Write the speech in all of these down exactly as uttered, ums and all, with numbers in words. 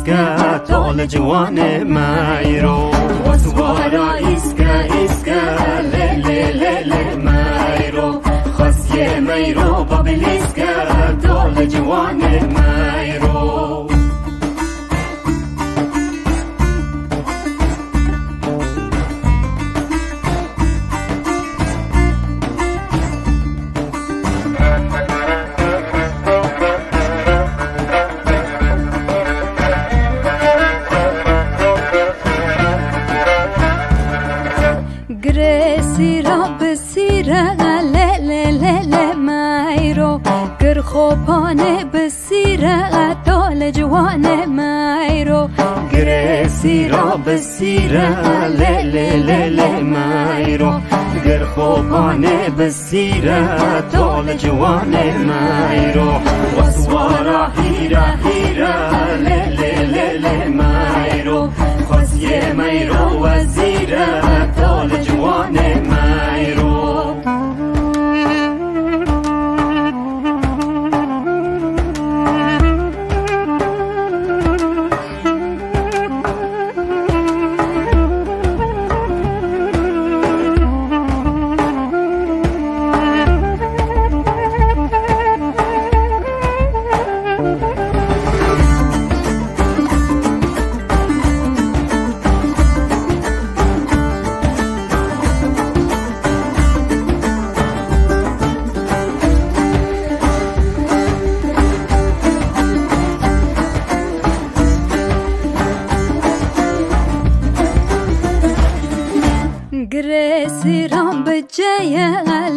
Îske to li ciwanê meyro. Waswara îske, îske, lê, lê, lê, lê, meyro. Xwestiyê meyro, babilîske to li ciwanê meyro. Girê sîra bi sîre, lê, lê, lê, lê, meyro. Gir xopane bi sîre, to li ciwane meyro. Girê sîra bi sîre, lê, lê, lê, lê, meyro. Gir xopane bi sîre, to li ciwane meyro. Waswara hîre, hîre, lê, lê, lê, lê, meyro. Xwestiyê meyro wezîre, to li ciwane meyro. Girê sîran bi ceye,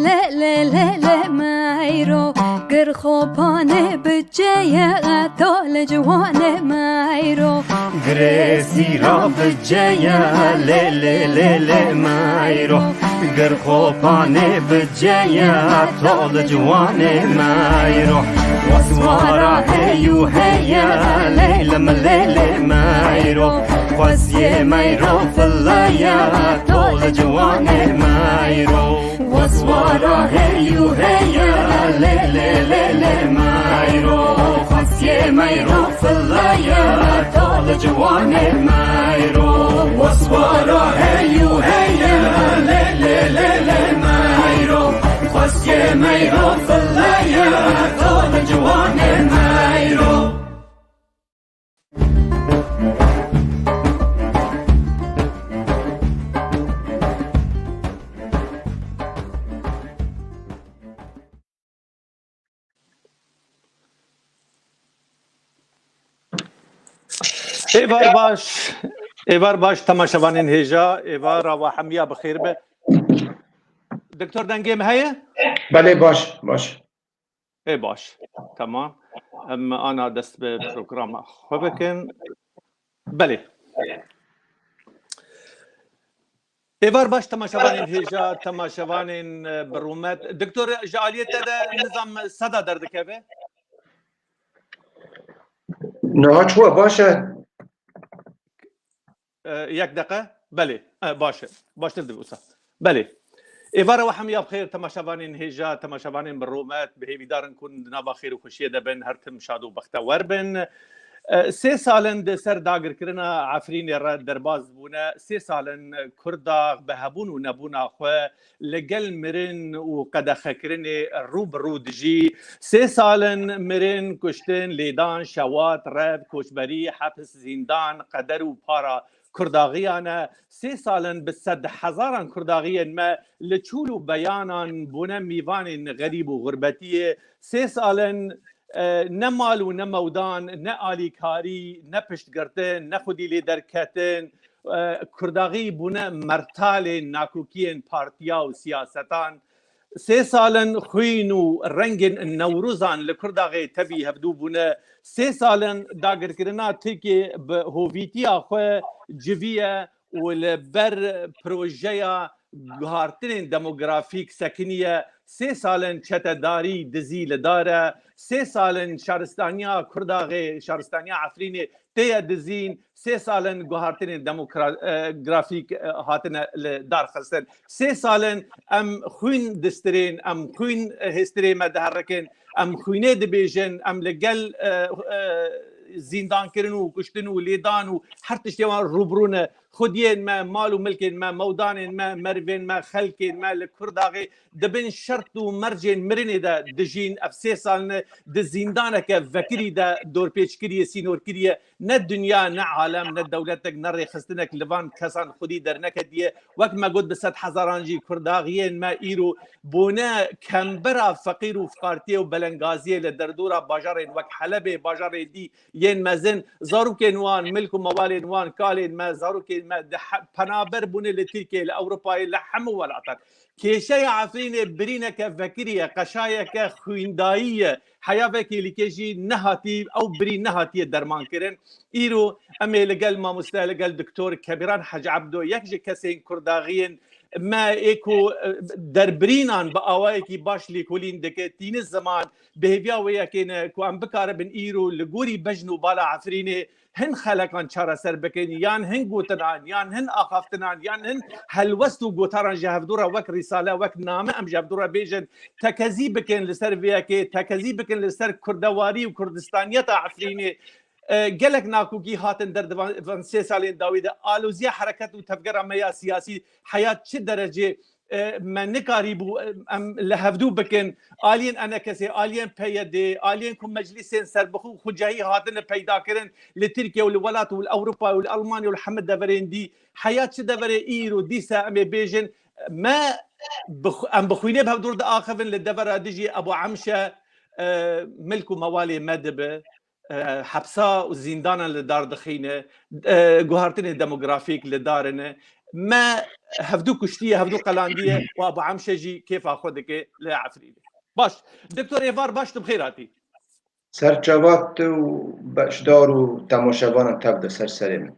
lê, lê, lê, lê, meyro. Gir xopane bi ceye, to li ciwane meyro. Girê sîra bi ceye, lê, lê, lê, lê, meyro. Gir xopane bi ceye, to li ciwane meyro. Waswara hey û heye, lê, lê, lê, lê, meyro. Xwestiyê meyro fileye, to li ciwane meyro. Waswara hey û heye, lê, lê, lê, lê, meyro. Xwestiyê meyro fileye, to li ciwane meyro. Waswara hey û heye, lê, lê, lê, lê, meyro. Xwestiyê meyro fileye, to li ciwane meyro. Êvar baş, êvar baş temaşevanên hêja, êvara we hemiya bi xêr be. Doktor, dengê min heye? Belê, baş, baş. Ê baş, temam. Em ana dest bi programa xwe bikin. Belê. Êvar baş temaşevanên hêja, temaşevanên, e, bi rûmet. Doktor, ji aliyê te de nizam seda derdikeve? Niha çi we baş e? E, yek deqe. Belê. E, baş e. Baştir dibe wisa. Belê. Êvara we hemiya bi xêr, temaşevanên hêja, temaşevanên bi rûmet, bi hêvîdarin ku di nava xêr û xweşiyê de bin, her tim şad û bextewer bin. E, sê sal in di ser dagirkirina Efrînê re derbas bûne. Sê sal in Kurda bi hebûn û nebûna xwe li gel mirin û qedexekirinê rû bi rû dijî. Sê sal in mirin, kuştin, lêdan, şewat, rev, koçberî, hepis, zîndan, qeder û para Kurdaxiyan e. Sê sal in bi sedhezaran Kurdaxiyên me li çûl û beyanan bûne mîvanên xerîb û xurbetiyê. Sê sal in, e, ne mal û ne mewdan, ne alîkarî, ne piştgirtin, ne xwedî lê derketin, e, Kurdaxî bûne mertalên nakokiyên partiya û siyasetan. Sê sal in xwîn û rengên Newrozan li Kurdaxê tevî hevdû bûne. Sê sal in dagirkirina Tirkiyê bi hovîtiya xwe civiye û li ber projeya guhartinên demografîk sekiniye. Sê sal in çetedarî, dizî li dar e. Sê sal in şaristaniya Kurdaxê, şaristaniya Efrînê tê ye dizîn. Sê sal in guhartinên demokra-, e, grafîk, e, hatine li dar xistin. Sê sal in em xwîn distirên, em xwîn hêstirê me diherikin, em xwînê dibêjin, em li gel, e, e, zîndankirin û kuştin û lêdan û her tiştê wan rûbirû ne. Xwediyên me, mal û milkên me, mewdanên me, merivên me, xelkên me li Kurdaxê di bin şert û mercên mirinê de dijîn. Ev sê sal ne di zîndaneke vekirî de dorpêçkirî ye, sînorkirî ye. Ne dinya, ne alem, ne dewletek, ne rêxistinek li van kesan xwedî derneketiye. Wek me got, bi sed hezaran jî Kurdaxiyên me îro bûne kembera feqîr û fiqartiyê û belengaziyê li derdora bajarên wek Helebê, bajarê dî yên mezin, zarokên wan, milk û mewalên wan, kalên me, zarokên me di he-, penaber bûne li Tirkiyeyê, li Ewropayê, li hemû welatan. Kêşeya Efrînê birîneke vekirî ye, qeşayeke xwîndayî ye. Heya vekê lîkê jî nehatî, ew birî nehatiye dermankirin. Îro em ê li gel mamoste, li gel doktor Kebîran Hecî Ebdo, yek ji kesên Kurdaxiyên me ê ku, e, derbirînan bi awayekî baş lêkolîn dike, tîne ziman, bi hêviya wê yekê ne ku em bikaribin îro li gorî bejn û bala Efrînê hin xelekan çareser bikin, yan hin gotinan, yan hin axaftinan, yan hin helwest û gotaran ji hevdû re wek rîsale, wek name em ji hevdû re bêjin, tekezî bikin li ser vê yekê, tekezî bikin li ser kurdewarî û kurdistaniyeta Efrînê. E, gelek nakokî hatin der di van, van sê salên dawî de. Aloziya hereket û tevgera me ya siyasî heya çi derecê, e, me nikarîbû, e, em li hevdû bikin. Aliyên E N K S'ê, aliyên P Y D'ê, aliyên ku meclîsên serbixwe û xwecihî hatine peydakirin li Tirkiye û li welat û li Ewropa û li Almanya û li hemî deverên dî. Heya çi deverê îro dîsa em ê bêjin, me bi xw-, em bi xwînê bi hevdûr diaxivin, li devera dijî Ebû Emşe, e, milk û mewalê me dibe, e, hepsa û zîndanan li dar dixîne, e, guhartinê demografîk li dar ine. Me hevdû kuştiye, hevdû qelandiye û Ebû Emşe jî kêfa xwe dike li Efrînê. Baş, Doktor Êvar, baş, tu bi xêr hatî. Serçava tu û beşdar û temaşevanan tev de ser serê min.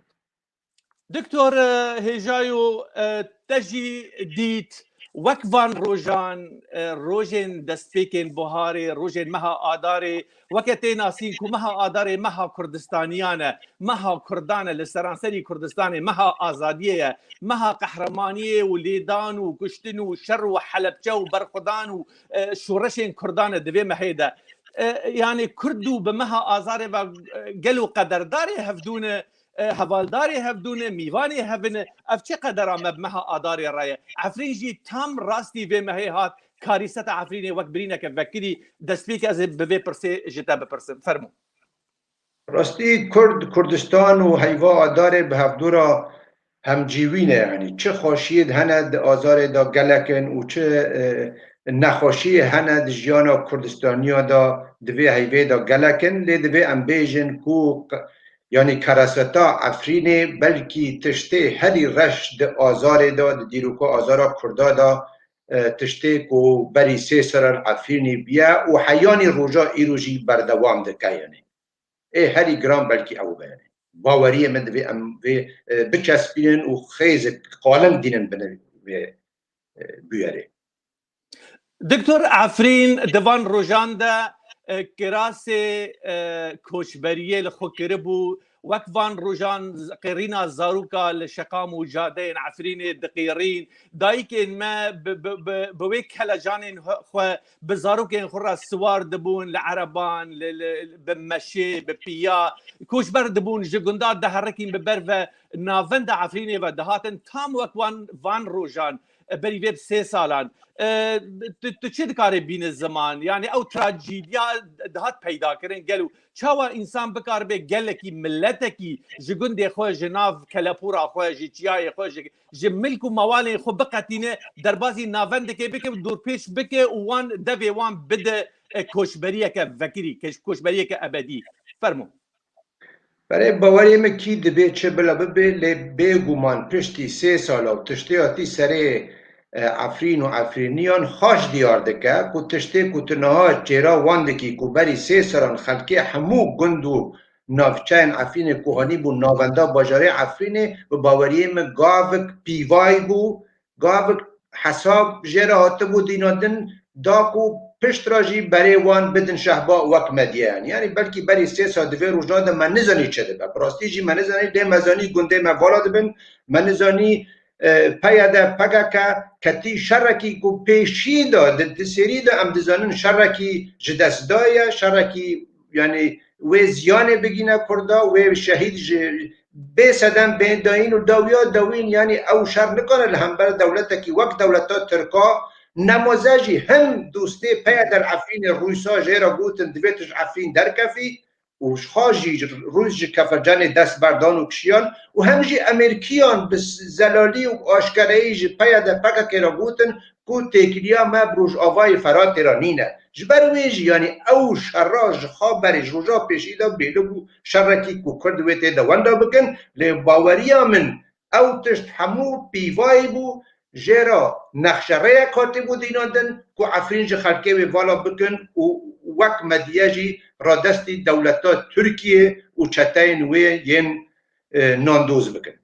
Doktor, e, hêjayo, e, te jî dît, wek van rojan, e, rojên destpêkên buharê, rojên meha Adarê, weke tê nasîn ku meha Adarê meha Kurdistaniyan e, meha Kurdan e, li seranserî Kurdistanê meha azadiyê ye, meha qehremaniyê û lêdan û kuştin û şer û Helebçe û berxwedan û, e, şoreşên Kurdan e di vê mehê de. E, yanî Kurd û bi meha Azarê ve, e, gelo qederdarê hevdû ne, e, hevaldarê hevdû ne, mîvanê hev in e. Ev çi qedera me bi meha Adarê re ye? Efrîn jî tam rastî vê mehê hat karîseta Efrînê wek birîneke vekirî. Destpêkê ez ê bi vê pirsê ji te bipirsim. Fermo. Rastî Kurd, Kurdistan û heyva Adarê bi hevdû re hemcîwî ne, yanî çi xweşiyê hene di Azarê de gelek in û çi, e, nexweşiyê hene di jiyana Kurdistaniya de di vê heyvê de gelek in, lê divê em bêjin ku q-, yanî kereseta Efrînê belkî tiştê herî reş di Azarê de, di dîroka Azara Kurda de, e, tiştê ku berî sê seran Efrînê biye û heyanî roja îro jî berdewam dike, yanî. Ê herî giran belkî ew be. Baweriyê min divê em vê, e, biçespînin û xêzik qalin dînin bin vê, e, bûyerê. Doktor, Efrîn di van rojan de, e, kirasê, e, koçberiyê li xwe kiribû. Wek van rojan z-, qêrîna zaroka li şeqam û cadeyên Efrînê diqêrîn. Dayikên me bi, bi, bi, bi wê kelecanên xwe bi zarokên xwe re siwar dibûn, li ereban, li, li, bi meşê, bi piya, koçber dibûn, ji gunda diherikîn, bi ber ve navenda Efrînê ve dihatin, tam wek wan van rojan, e, berî vê bi sê salan. E, tu, tu çi dikarê bîne ziman? Yanî ew trajîdiya dihat peyda kirin, gelo çawa însan bikaribe gelekî, miletekî ji gundê xwe, ji nav kelepûra xwe, ji çiyayê xwe, ji ji milk û mewalên xwe biqetîne, derbazî navendekê bike û dorpêç bike û wan devê wan bide, e, koçberiyeke vekirî, keş-, koçberiyeke ebedî. Fermo. Berê bawerê min kî dibê çi bila bibe, lê bêguman piştî sê sala û tiştê hatî serê, e, Efrîn û Efrîniyan xaş diyar dike ku tiştê ku tu niha çêra wan dikî ku berî sê seran xelkê hemû gund û navçeyên Efrînê ku hanî bû navenda bajarê Efrînê, bi baweriyê min gavik pîvayî bû, gavik hesab jê re hatibû dîna din, da ku pişt re jî berê wan bidin şehba wek medya. Yanî, yanî belkî berî sê sal di vê rojan de me nizanî çi dibe. Bi rastî jî me nizanî, lê me zanî gundê me vala dibin, me nizanî, e, P Y D, P K K ketî şerekî ku pêşî de, di, di serî de em dizanin şerekî ji dest daye, şerekî, yanî, wê ziyanê bigîne Kurda, wê şehîd ji bê sedem bê dayîn û dawiya dawîn, yanî ew şer nikane li hember dewletekî wek dewleta Tirka nemaze jî him dostê peye der Efrînê Rûysa jê re gotin, divê tu ji Efrîn derkefî û ji xwe jî Rûs ji Kefercanê dest berdan û kişiyan û hem jî Amerîkiyan bi zelalî û aşkereyî ji peye de P K K re gotin, ku têkiliya me bi Rojavayê Feratê re nîne. Ji ber wê jî, yanî ew şera ji xwe berê ji roja pêşî de bêlo bû şerekî ku Kurd wê tê de wenda bikin, lê baweriya min ew tişt hemû pîvayî bû, jê re nexşerêyek hatibû dînandin ku Efrîn ji xelkê wê vala bikin û wek mediye jî radestî dewleta Tirkiyê û çeteyên wê yên, e, nandoz bikin.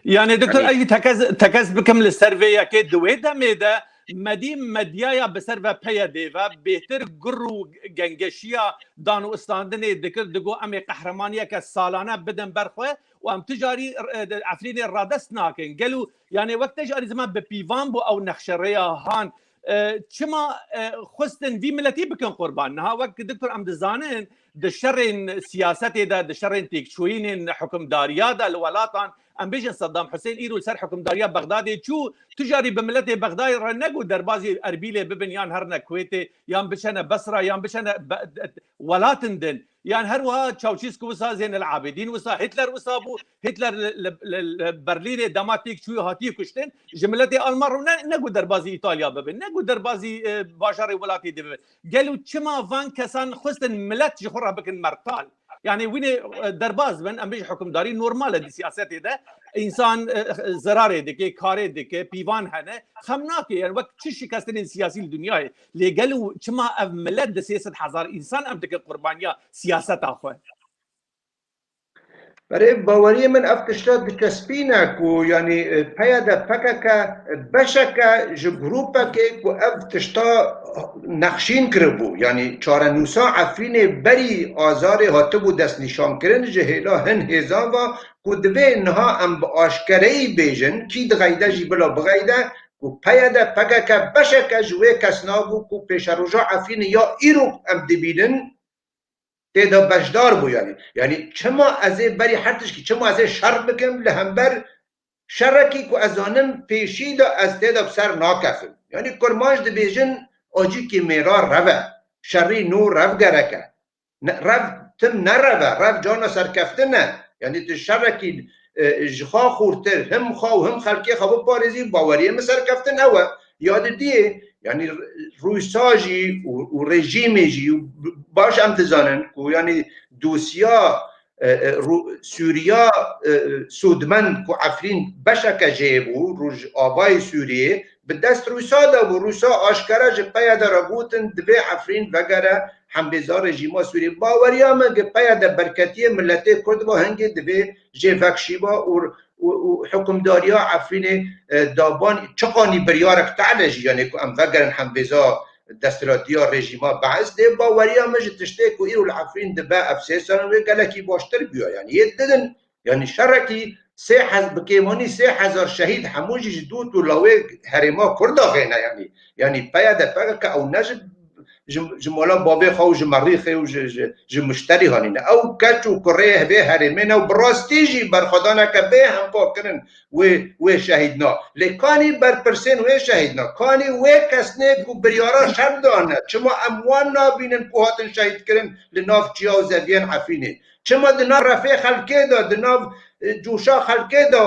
Yani doktor, ez jî tekez, tekez bikim li ser vê yekê. Di wê demê de medî medyaya bi ser ve P Y D'ê ve bêtir gur û gengeşiya dan û istandinê dikir, digo em ê qehremaniyeke salane bidin ber xwe û em tu carî, e, Efrînê radest nakin. Gelo, yani wek te carî ziman bi pîvan bû ew nexşerêya han, e, çima, e, xwestin vî miletî bikin qurban? Niha wek doktor em dizanin, di şerên siyasetê de, di şerên têkçûyînên hukimdariya de li welatan, em bêjin Saddam Husên îro li ser hukimdariya Bexdadê çû, tu carî bi miletê Bexdayê re negot derbazî Erbîlê bibin yan herine Kuwêtê, yan biçene Besra, yan biçene be-, welatin din. Yan her wiha Çawçîsku wisa, Zênel Abidîn wisa, Hitler wisa bû, Hitler li, li, li, li Berlînê dema têk çûyî hatiye kuştin, ji miletê Alman re ne, negot derbazî Îtalya bibin, negot derbazî, e, bajarê welatê dibin. Gelo çima van kesan xwestin milet ji xwe re bikin mertal? Yani wînê, e, derbaz bin, em bêjin hukimdarî normal e di siyasetê de. Însan, e, zirarê dike, karê dike, pîvan hene, xem nake. Yani wek çi şikestinên siyasî li dinyayê. Lê gelo çima ev milet di sê sed hezar însan em dikin qurbaniya siyaseta xwe? Berê, baweriyê min ev tişta diçespîne ku, yanî, e, P Y D P K K beşeke ji grûpekê ku ev tişta nexşîn kiribû. Yanî çarenûsa Efrînê berî Azarê hatibû destnîşankirin ji hêla hin hêzan ve ku divê niha em bi aşkereyî bêjin, kî dixeyde jî bila bixeyde, ku P Y D P K K beşeke ji wê kesna bû ku pêşeroja Efrînê ya îro em dibînin, tê de beşdar bû, yanî. Yanî çima ez ê berî her tişkî, çima ez ê şer bikim li hember şerekî ku ez zanim pêşî de ez tê de bi ser nakefim? Yanî kurmanc dibêjin, acîkî mêra rev e, şerî nû rev gerek e. Ne, rev tim ne rev e, rev cana serkeftin e. Yanî tu şerekî, e, ji xwe xurtir, him xwe û him xelkê xwe biparêzî, baweriyê min serkeftin ew e. Ya didiyê, yanî Rûsa jî û, û rejîmê jî û baş em dizanin ku yanî dosiya, e, e, Rû-, Sûriya, e, e, sûdmend ku Efrîn beşeke jê bû, Rojavayê Sûriyê, bi dest Rûsa de bû. Rûsa aşkere ji P Y D re gotin, divê Efrîn vegere hembêza rejîma Sûriyê. Baweriya me gi P Y D berketiyê miletê Kurd ve hingê divê jê vekşîba û, û, û hukimdariya Efrînê, e, daban çiqanî biryarek tane jî, yanî ku em vegerin hembêza desthilatiya rejîma Beis. Dê baweriya me ji tiştê ku îro li Efrîn dibe ev sê sal wê gelekî baştir bûya. Yanî yê didin, yanî şerekî sê hez-, bi kêmanî sê hezar şehîd hemû jî ji dût û lawê herêma Kurda xêne, yanî. Yanî P Y D P K K ew ne ji, ji, ji mala bavê xwe û ji merîxê û ji, ji, ji muşterî hanîne. Ew keç û kurê vê herêmê ne û bi rastî jî berxwedaneke bê hempa kirin wê, wê şehîdna. Lê kanî berpirsên wê şehîdna, kanî wê kesnê ku biryara şer dane, çima em wan nabînin ku hatin şehîdkirin li nav çiya û zeviyên Efrînê? Çima di nav refê xelkê de, di nav, e, coşa xelkê de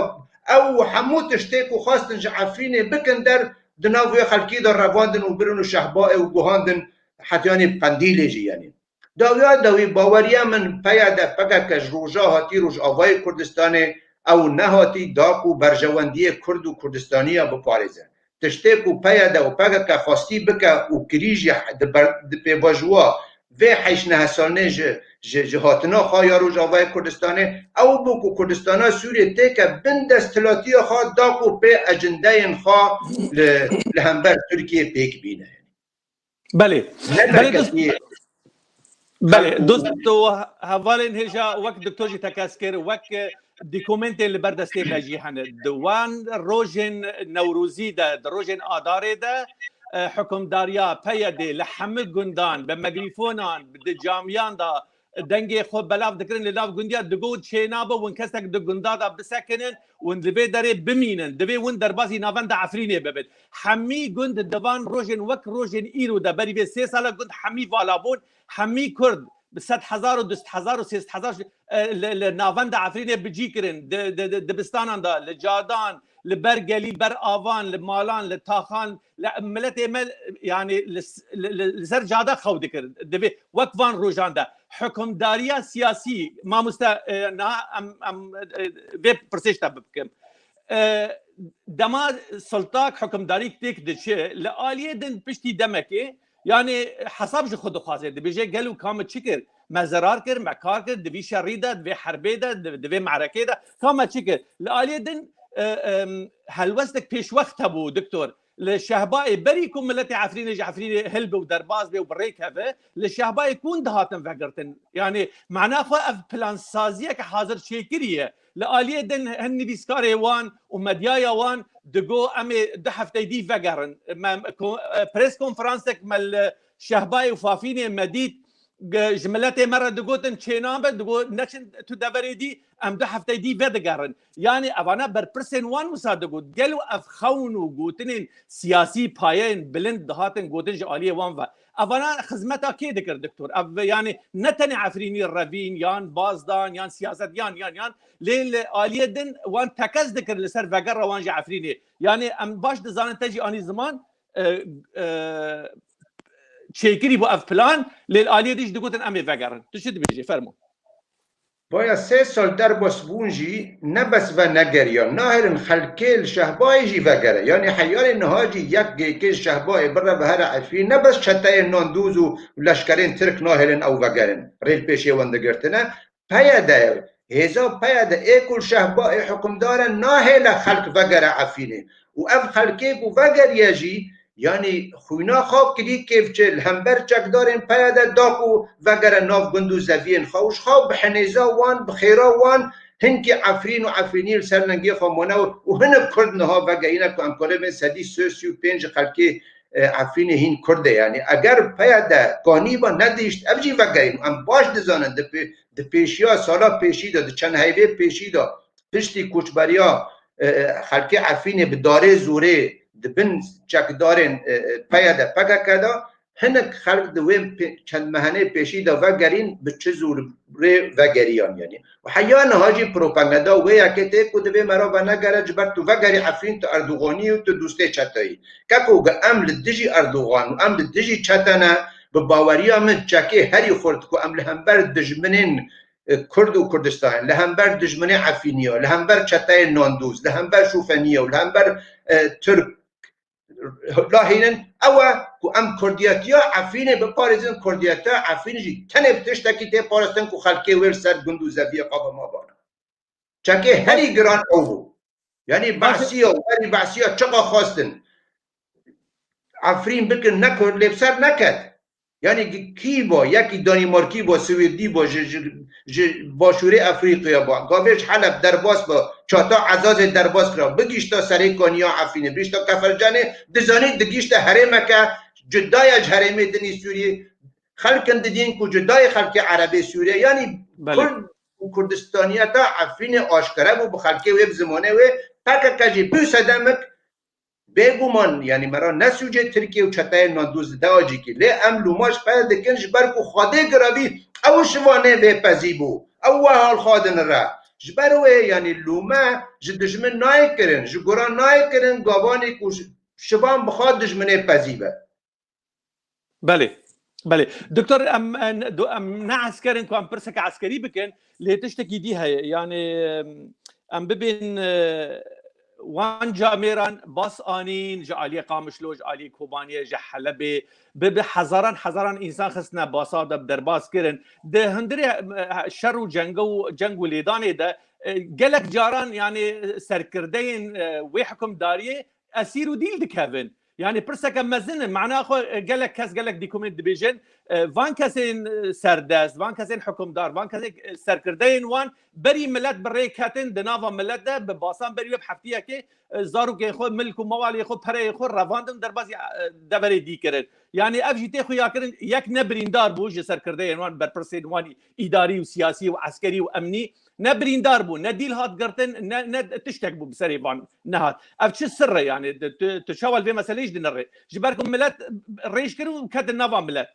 ew hemû tiştê ku xwestin ji Efrînê bikin der, di nav wê xelkê de revandin û birin û şehbaê û guhandin hetiyanê Qendîlê jî, yanî. Dawiya dawî baweriya min P Y D P K K ji roja hatî Rojavayê Kurdistanê ew nehatî da ku berjewendiyê Kurd û Kurdistaniya biparêze. Tiştê ku P Y D û P K K xwestî bike û kirî jî di ber-, di pêvajoya vê heşt neh salnê ji, ji, ji hatina xwe ya Rojavayê Kurdistanê, ew bû ku Kurdistana Sûriyê têke bin desthilatiya xwe da ku pê ecindeyên xwe li, li hember Tirkiyê pêk bîne. Belê. Belê, dost, belê, dost û hevalên hêja, wek doktor jî tekez kir, wek, e, dokumentên li ber destê me jî hene. Di wan rojên Newrozî de, di rojên Adarê de, e, hukimdariya P Y D li hemû gundan bi mikrofon, di camiyan de, dengê xwe belav dikirin li nav gundiya, digot çênabe win kesek di gunda de bisekinin, win li vê derê bimînin, divê win derbasî navenda Efrînê bibin. Hemî gund di van rojên wek rojên îro de, berî vê sê sala gund hemî vala bûn, hemî Kurd bi sed hezar û du sed hezar û sê sed hezar, e, li, li navenda Efrînê bi cî kirin, di, di, di dibistanan de, li cadan, li ber gelî, ber avan, li malan, li taxan, li miletê me, yani li, li, li, li ser cade xew dikir. Divê wek van rojan de hukimdariya siyasî, mamoste, e, niha em, em, e, vê pirsê ji te bikim. E, dema sultak, hukimdarî têk diçe, li aliyê din piştî demekê, yani hesab ji xwe dixwaze, dibêje gelo ka me çi kir? Me zerar kir, me kar kir, di vî şerî de, di vê herbê de, di, di vê merekê de, ka me çi kir? Li aliyê din, e, em, helwestek pêşwext hebû, doktor. Li Şehbayê berî ku miletê Efrînê ji Efrînê hilbe û derbas be û bi rê keve, li Şehbayê kûn dihatin vegirtin. Yani mana xwe ev plansaziyeke hazir çêkirî ye. Li aliyê din hin nivîskarê wan û medyaya wan digo em ê du hefteyê dî vegerin. Me, ko-, e, pres konferansek me li Şehbayê û Fafînê me dît, g-, ji miletê me re digotin çênabe, digo neçin tu deverê dî, em du hefteyê dî vedigerin. Yani evana berpirsên wan wisa digot. Gelo ev xewn û gotinên siyasî payeyên bilind dihatin gotin ji aliyê wan ve? Evana xizmeta kê dikir, doktor? Ev, yani ne tenê Efrînî revîn, yan bazdan, yan siyaset, yan, yan, yan. Lê li aliyê din wan tekez dikir li ser vegera wan ji Efrînê. Yani em baş dizanin te jî anî ziman, e, e, çêkirî bû ev plan, lê li aliyê din jî digotin em ê vegerin. Tu çi dibêjî? Fermo. Baya sê sal derbas bûn jî ne bes venegeriyan, nahêlin xelkê li Şehbayê jî vegere. Yanî heyarê niha jî yek gêkê ji Şehbayê bire ve here Efrîn, ne bes çeteyên nandûz û leşkerên Tirk nahêlin ew vegerin, rê li pêşê wan digirtine. P Y D, hêza P Y D ê ku li Şehbayê hukimdar e, nahêle xelk vegere Efrînê. Û ev xelkê ku vegeriye jî, yanî xwîna xwe kilî kêfçe li hember çekdarên P Y D da ku vegere nav gund û zeviyên xwe û ji xwe bi henêza wan, bi xêra wan hinkî Efrîn û Efrînî li ser lingê xwe mane û hinek Kurd niha vegerîne ku em kolê bên sedî sê û pênc ji xelkê, e, Efrînê hîn Kurd e. Yanî eger P Y D kanîba nedihişt, ev jî vegerîn. Em baş dizanin di pê-, di pêşiya sala pêşî de, di çend heyvê pêşî de piştî koçberiya, e, e, xelkê Efrînê bi darê zorê di bin çekdarên, e, e, P Y D P K K de hinek xelk di wê pê-, çend mehanê pêşî de vegerîn, bi çi zorê vegeriyan, yanî. Û heya niha jî propaganda wê yekê tê ku divê merava negere, ji ber tu vegerî Efrîn, tu Erdoganî û tu dostê çeteyî. Keko ge em li dijî Erdogan û em li dijî çete ne, bi baweriya min çekê herî xurt ku em li hember dijminên, e, Kurd û Kurdistanê, li hember dijminê Efrîniya, li hember çeteyên nandûz, li hember şofeniya û li hember, e, Tirk, lahînin, ew e ku em kurdiyetiya Efrînê biparêzin, kurdiyetiya Efrînê jî tenê bi tiştekî tê parastin ku xelkê wê li ser gund û zeviyê xwe bimabane. Çekê herî giran ew bû. Yanî behsiya, werî behsiya çiqa xwestin Efrîn bikin, ne Kurd lê bi ser neket. Yanî kî bo, yekî Danîmarkî bo, Swêdî bo, ji, ji, ji Başûrê Efrîqya bo. Gavê ji Heleb derbas bo, çata Ezazê derbas kira. Bigîşta serê kaniya Efrînê, bigîşta Kefercanê, dizanî digîşte herêmeke cuda ye ji herêmê din ê Sûriyê. Xelkin didîn ku cuda ye xelkê Erebê Sûriyê. Yanî Belê. Kurd û Kurdistaniyeta Efrînê aşkere bû, bi xelkê wê, bi zimanê wê. P K K jî pû sedemik Bêguman, yanî me re ne sûcê Tirkiye û çeteyên nandûz dide acîkî. Lê em lûma ji xwe dikin, ji ber ku Xwedê giravî ew şivanê vê pezî bû. Ew wiha li xwe dinire. Ji ber wê, yanî lûme ji dijmin nayê kirin, ji guran nayê kirin, gavanê ku ş-, şivan bi xwe dijminê pezî be. Belê, belê. Doktor, em, em, do-, em ne esker in ku em pirseke eskerî bikin, lê tiştekî dî heye. Yanî, em, em bibên, e, wan camêran bas anîn, ji aliyê Qamişlo, ji aliyê Kobaniyê, ji Helebê, bi, bi hezaran, hezaran însan xistine basa de, bi derbas kirin. Di hundirê, e, şer û cenge û, ceng û lêdanê de, e, gelek caran, yanî, serkirdeyên, e, wê hukimdariyê esîr û dîl dikevin. Yani pirseke mezin e. Mana xwe, e, gelek kes, gelek dîkumên dibêjin, e, van kesên, e, serdest, van kesên hukimdar, van kesên, e, serkirdeyên wan berî milet bi rê ketin, di nava milet de bi basan berî wê bi heftiyekê, e, zarokên xwe, milk û mewalê xwe, pereyê xwe revandin derbazî, e, deverê dî kirin. Yani ev jî tê xuyakirin, yek ne birîndar bû ji serkirdeyên wan, berpirsên wan îdarî û siyasî û eskerî û emnî, ne birîndar bû, ne dîl hat girtin, ne, ne tiştek bû bi serê van nehat. Ev çi sirr e yani? Tu, tu, tu çawa li vê meseleyê jî dinirê? Ji ber ku milet rêj kir û ketin nava milet.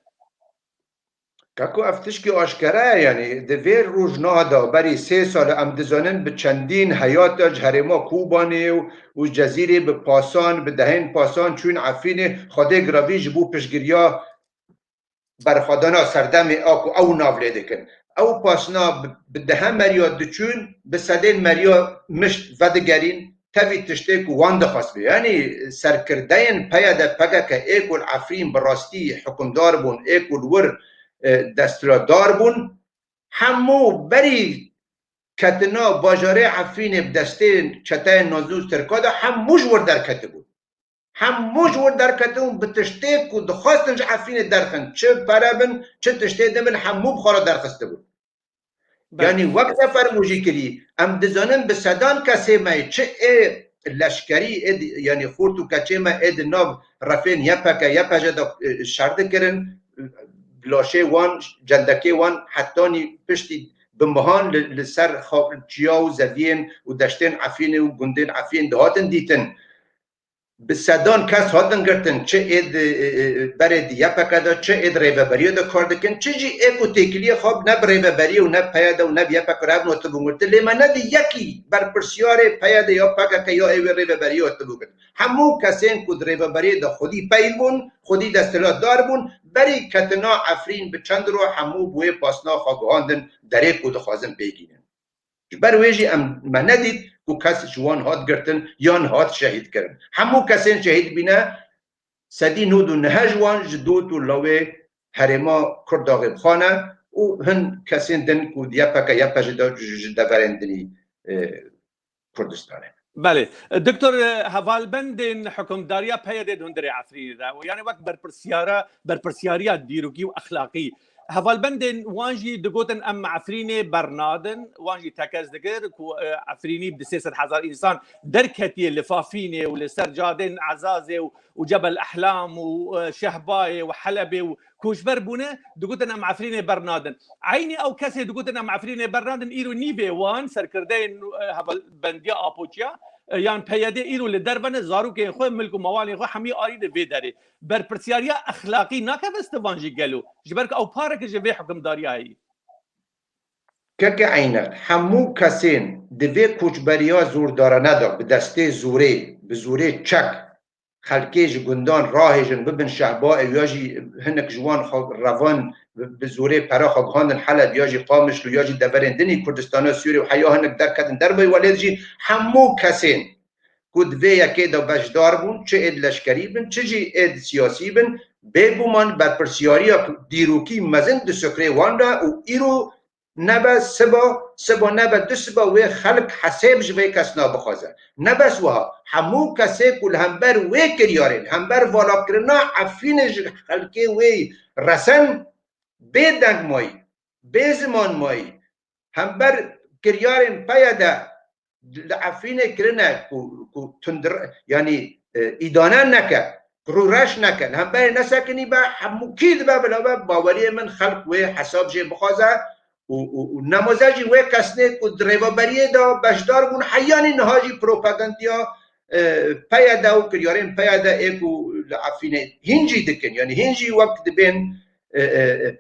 Kako ev tişkî aşkere ye, yani di vê rojnaha de berî sê sal em dizanin bi çendîn heyata ji herêma Kobanê û, û Cezîrê bi pasan, bi dehên pasan çûn Efrînê, Xwedê giravî ji bo piştgiriya berxwedana serdemê a ku ew nav lê dikin. Ew pasna bi, bi dehe meriya diçûn, bi sedên meriya mişt vedigerîn, tevî tiştê ku wan dixwest bê. Yanî serkirdeyên P Y D P K K ê ku li Efrîn bi rastî hukimdar bûn, ê ku li wir, e, desthilatdar bûn, hemû berî ketina bajarê Efrînê bi destê çeteyên Nazî û Tirka de hemû ji wir derketibûn. Hemû ji wir derketin û bi tiştê ku dixwestin ji Efrînê derxin, çi pere bin, çi tiştê din bin, hemû bi xwe re derxistibûn. Belê. Yanî wek te fermû jî kirî, em dizanin bi sedan kesê me yê, çi ê leşkerî, ê di, yanî xort û keçê me ê di nav refên Y P K, Y P J de, e, şer dikirin, laşê wan, cendekê wan hetanî piştî bi mihan li, li ser xa-, çiya û zeviyên û deştên Efrînê û gundên Efrîn dihatin dîtin. Bi sedan kes hatin girtin, çi ê di, e, e, berê di Y P K de, çi ê di rêveberiya de kar dikin, çi jî ê ku têkiliyê xwe ne bi rêveberiya û ne P Y D û ne bi Y P K re ev hatibûn girtin. Lê me ne di yekî berpirsiyarê P Y D ya P K K ya ê wê rêveberiya hatibû girtin. Hemû kesên ku di rêveberiyê de xwedî peyv bûn, xwedî desthilatdar bûn, berî ketina Efrîn bi çend roj hemû bi wê pasna xwe guhandin derê ku dixwazin pê bigihînin. Ji ber wê jî em, me nedît ku kes ji wan hat girtin yan hat şehîd kirin. Hemû kesên şehîd bîne, sedî nod û neh ji wan ji dot û lawê herêma Kurdaxê bi xwe ne û hin kesên din ku di Y P K, Y P J de ji, ji deverên dinî, e, Kurdistanê. Belê. Doktor, e, hevalbendên hikûmdariya P Y D di hundirê Efrînê de, yani wek berpirsiyara, berpirsiyariya dîrokî û exlaqî, hevalbendên wan jî digotin, em Efrînê bernadin, wan jî tekez dikir ku, e, Efrînî bi sê sed hezar însan derketiye li Fafînê û li ser cadên Ezazê û, û Cebel Ehlam û, e, Şehbayê û Helebê û koçber bûne, digotin, em Efrînê bernadin. Eynî ew kesê digotin, em Efrînê bernadin, îro nîvê wan serkirdeyên, e, hevalbendiya Apoçiya, e, yan P Y D îro li derve ne, zarokên xwe, milk û mewalên xwe hemî arîne vê derê. Berpirsiyariya exlaqî nakeve sivan jî gelo? Ji ber ku ew pareke ji vê hikimdariya heyî. Keke Eyner, hemû kesên di vê koçberiya zordarane de bi destê zorê, bi zorê çek, xelkê ji gundan rahêjin, bibin şehba ew ya jî hinek ji wan xwe revan bi, bi zorê pera xwe guhandin Heleb ya jî Qamişlo ya jî deverên dinî Kurdistana Sûriyê û heya hinek derketin derveyî welêt jî hemû kesên ku di vê yekê de beşdar bûn, çi êd leşkerî bin, çi jî êd siyasî bin, bêguman berpirsiyariya dîrokî mezin di sifrê wan de û îro nebe siba, siba nebe du siba wê xelk hesêb ji vê kesna bixwaze. Ne bes wiha, hemû kesê ku li hember wê kiryarê, li hember valakirina Efrînê ji xelkê wê resen, bê deng mayî, bê ziman mayî, hember kiryarên P Y D li Efrînê kirine ku, ku tundir, yanî, e, îdane neke, ku rûreş neke, li hemberê nesekinî be, hemû kî dibe bila be, baweriyê min xelk wê hesab jê bixwaze û, û, û nemaze jî wê kesnê ku di rêveberiyê de beşdar bûn, heyanî niha jî propagandiya, e, P Y D û kiryarên P Y D ê ku li Efrînê hîn jî dikin, yanî hîn jî wek dibên, e, e, e,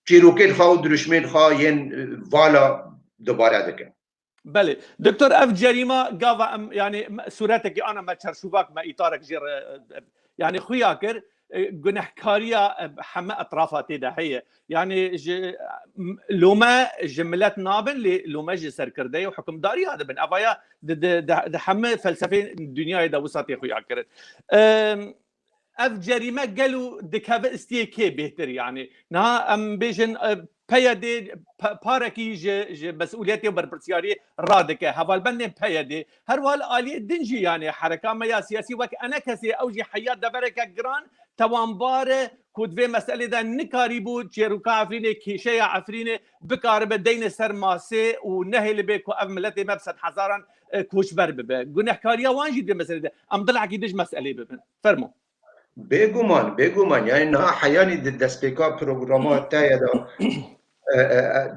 çîrokên xwe û dirûşmên xwe yên, e, vala dubare dikin. Belê. Doktor, ev cerîma gava em, yani, me, sûretekî ana me çerşûvak, me îtarek jê re, e, yani, xuya kir, e, gunehkariya, e, heme etrafa tê de heye. Yani, ji, m, lome ji milet nabin, lê lome ji serkirdeyê û hikimdariya dibin. Evaya di, di, di, di heme felsefeyên dinyayê de wisa tê xuya kirin. Em, ev cerîme gelo dikeve istiyê kê bêhtir yani? Niha em bêjin, e, P Y D pa-, parekî ji, ji mesûliyetê û berpirsiyariyê radike. Hevalbendên P Y D, her wiha li aliyê din jî, yanî hereka me ya siyasî wek ENKSê, ew jî heya devereke giran tewanbar e ku di vê meselê de nikarîbû çêroka Efrînê, kêşeya Efrînê bikaribe deyne ser masê û nehêlibe ku ev miletê me bi sedhezaran, e, koçber bibe. Gunehkariya wan jî di meselê de. Em dilekî dij meselê bibin. Fermo. Bêguman, bêguman. Yani niha heyanî di destpêka programa te ye de, e, e, e,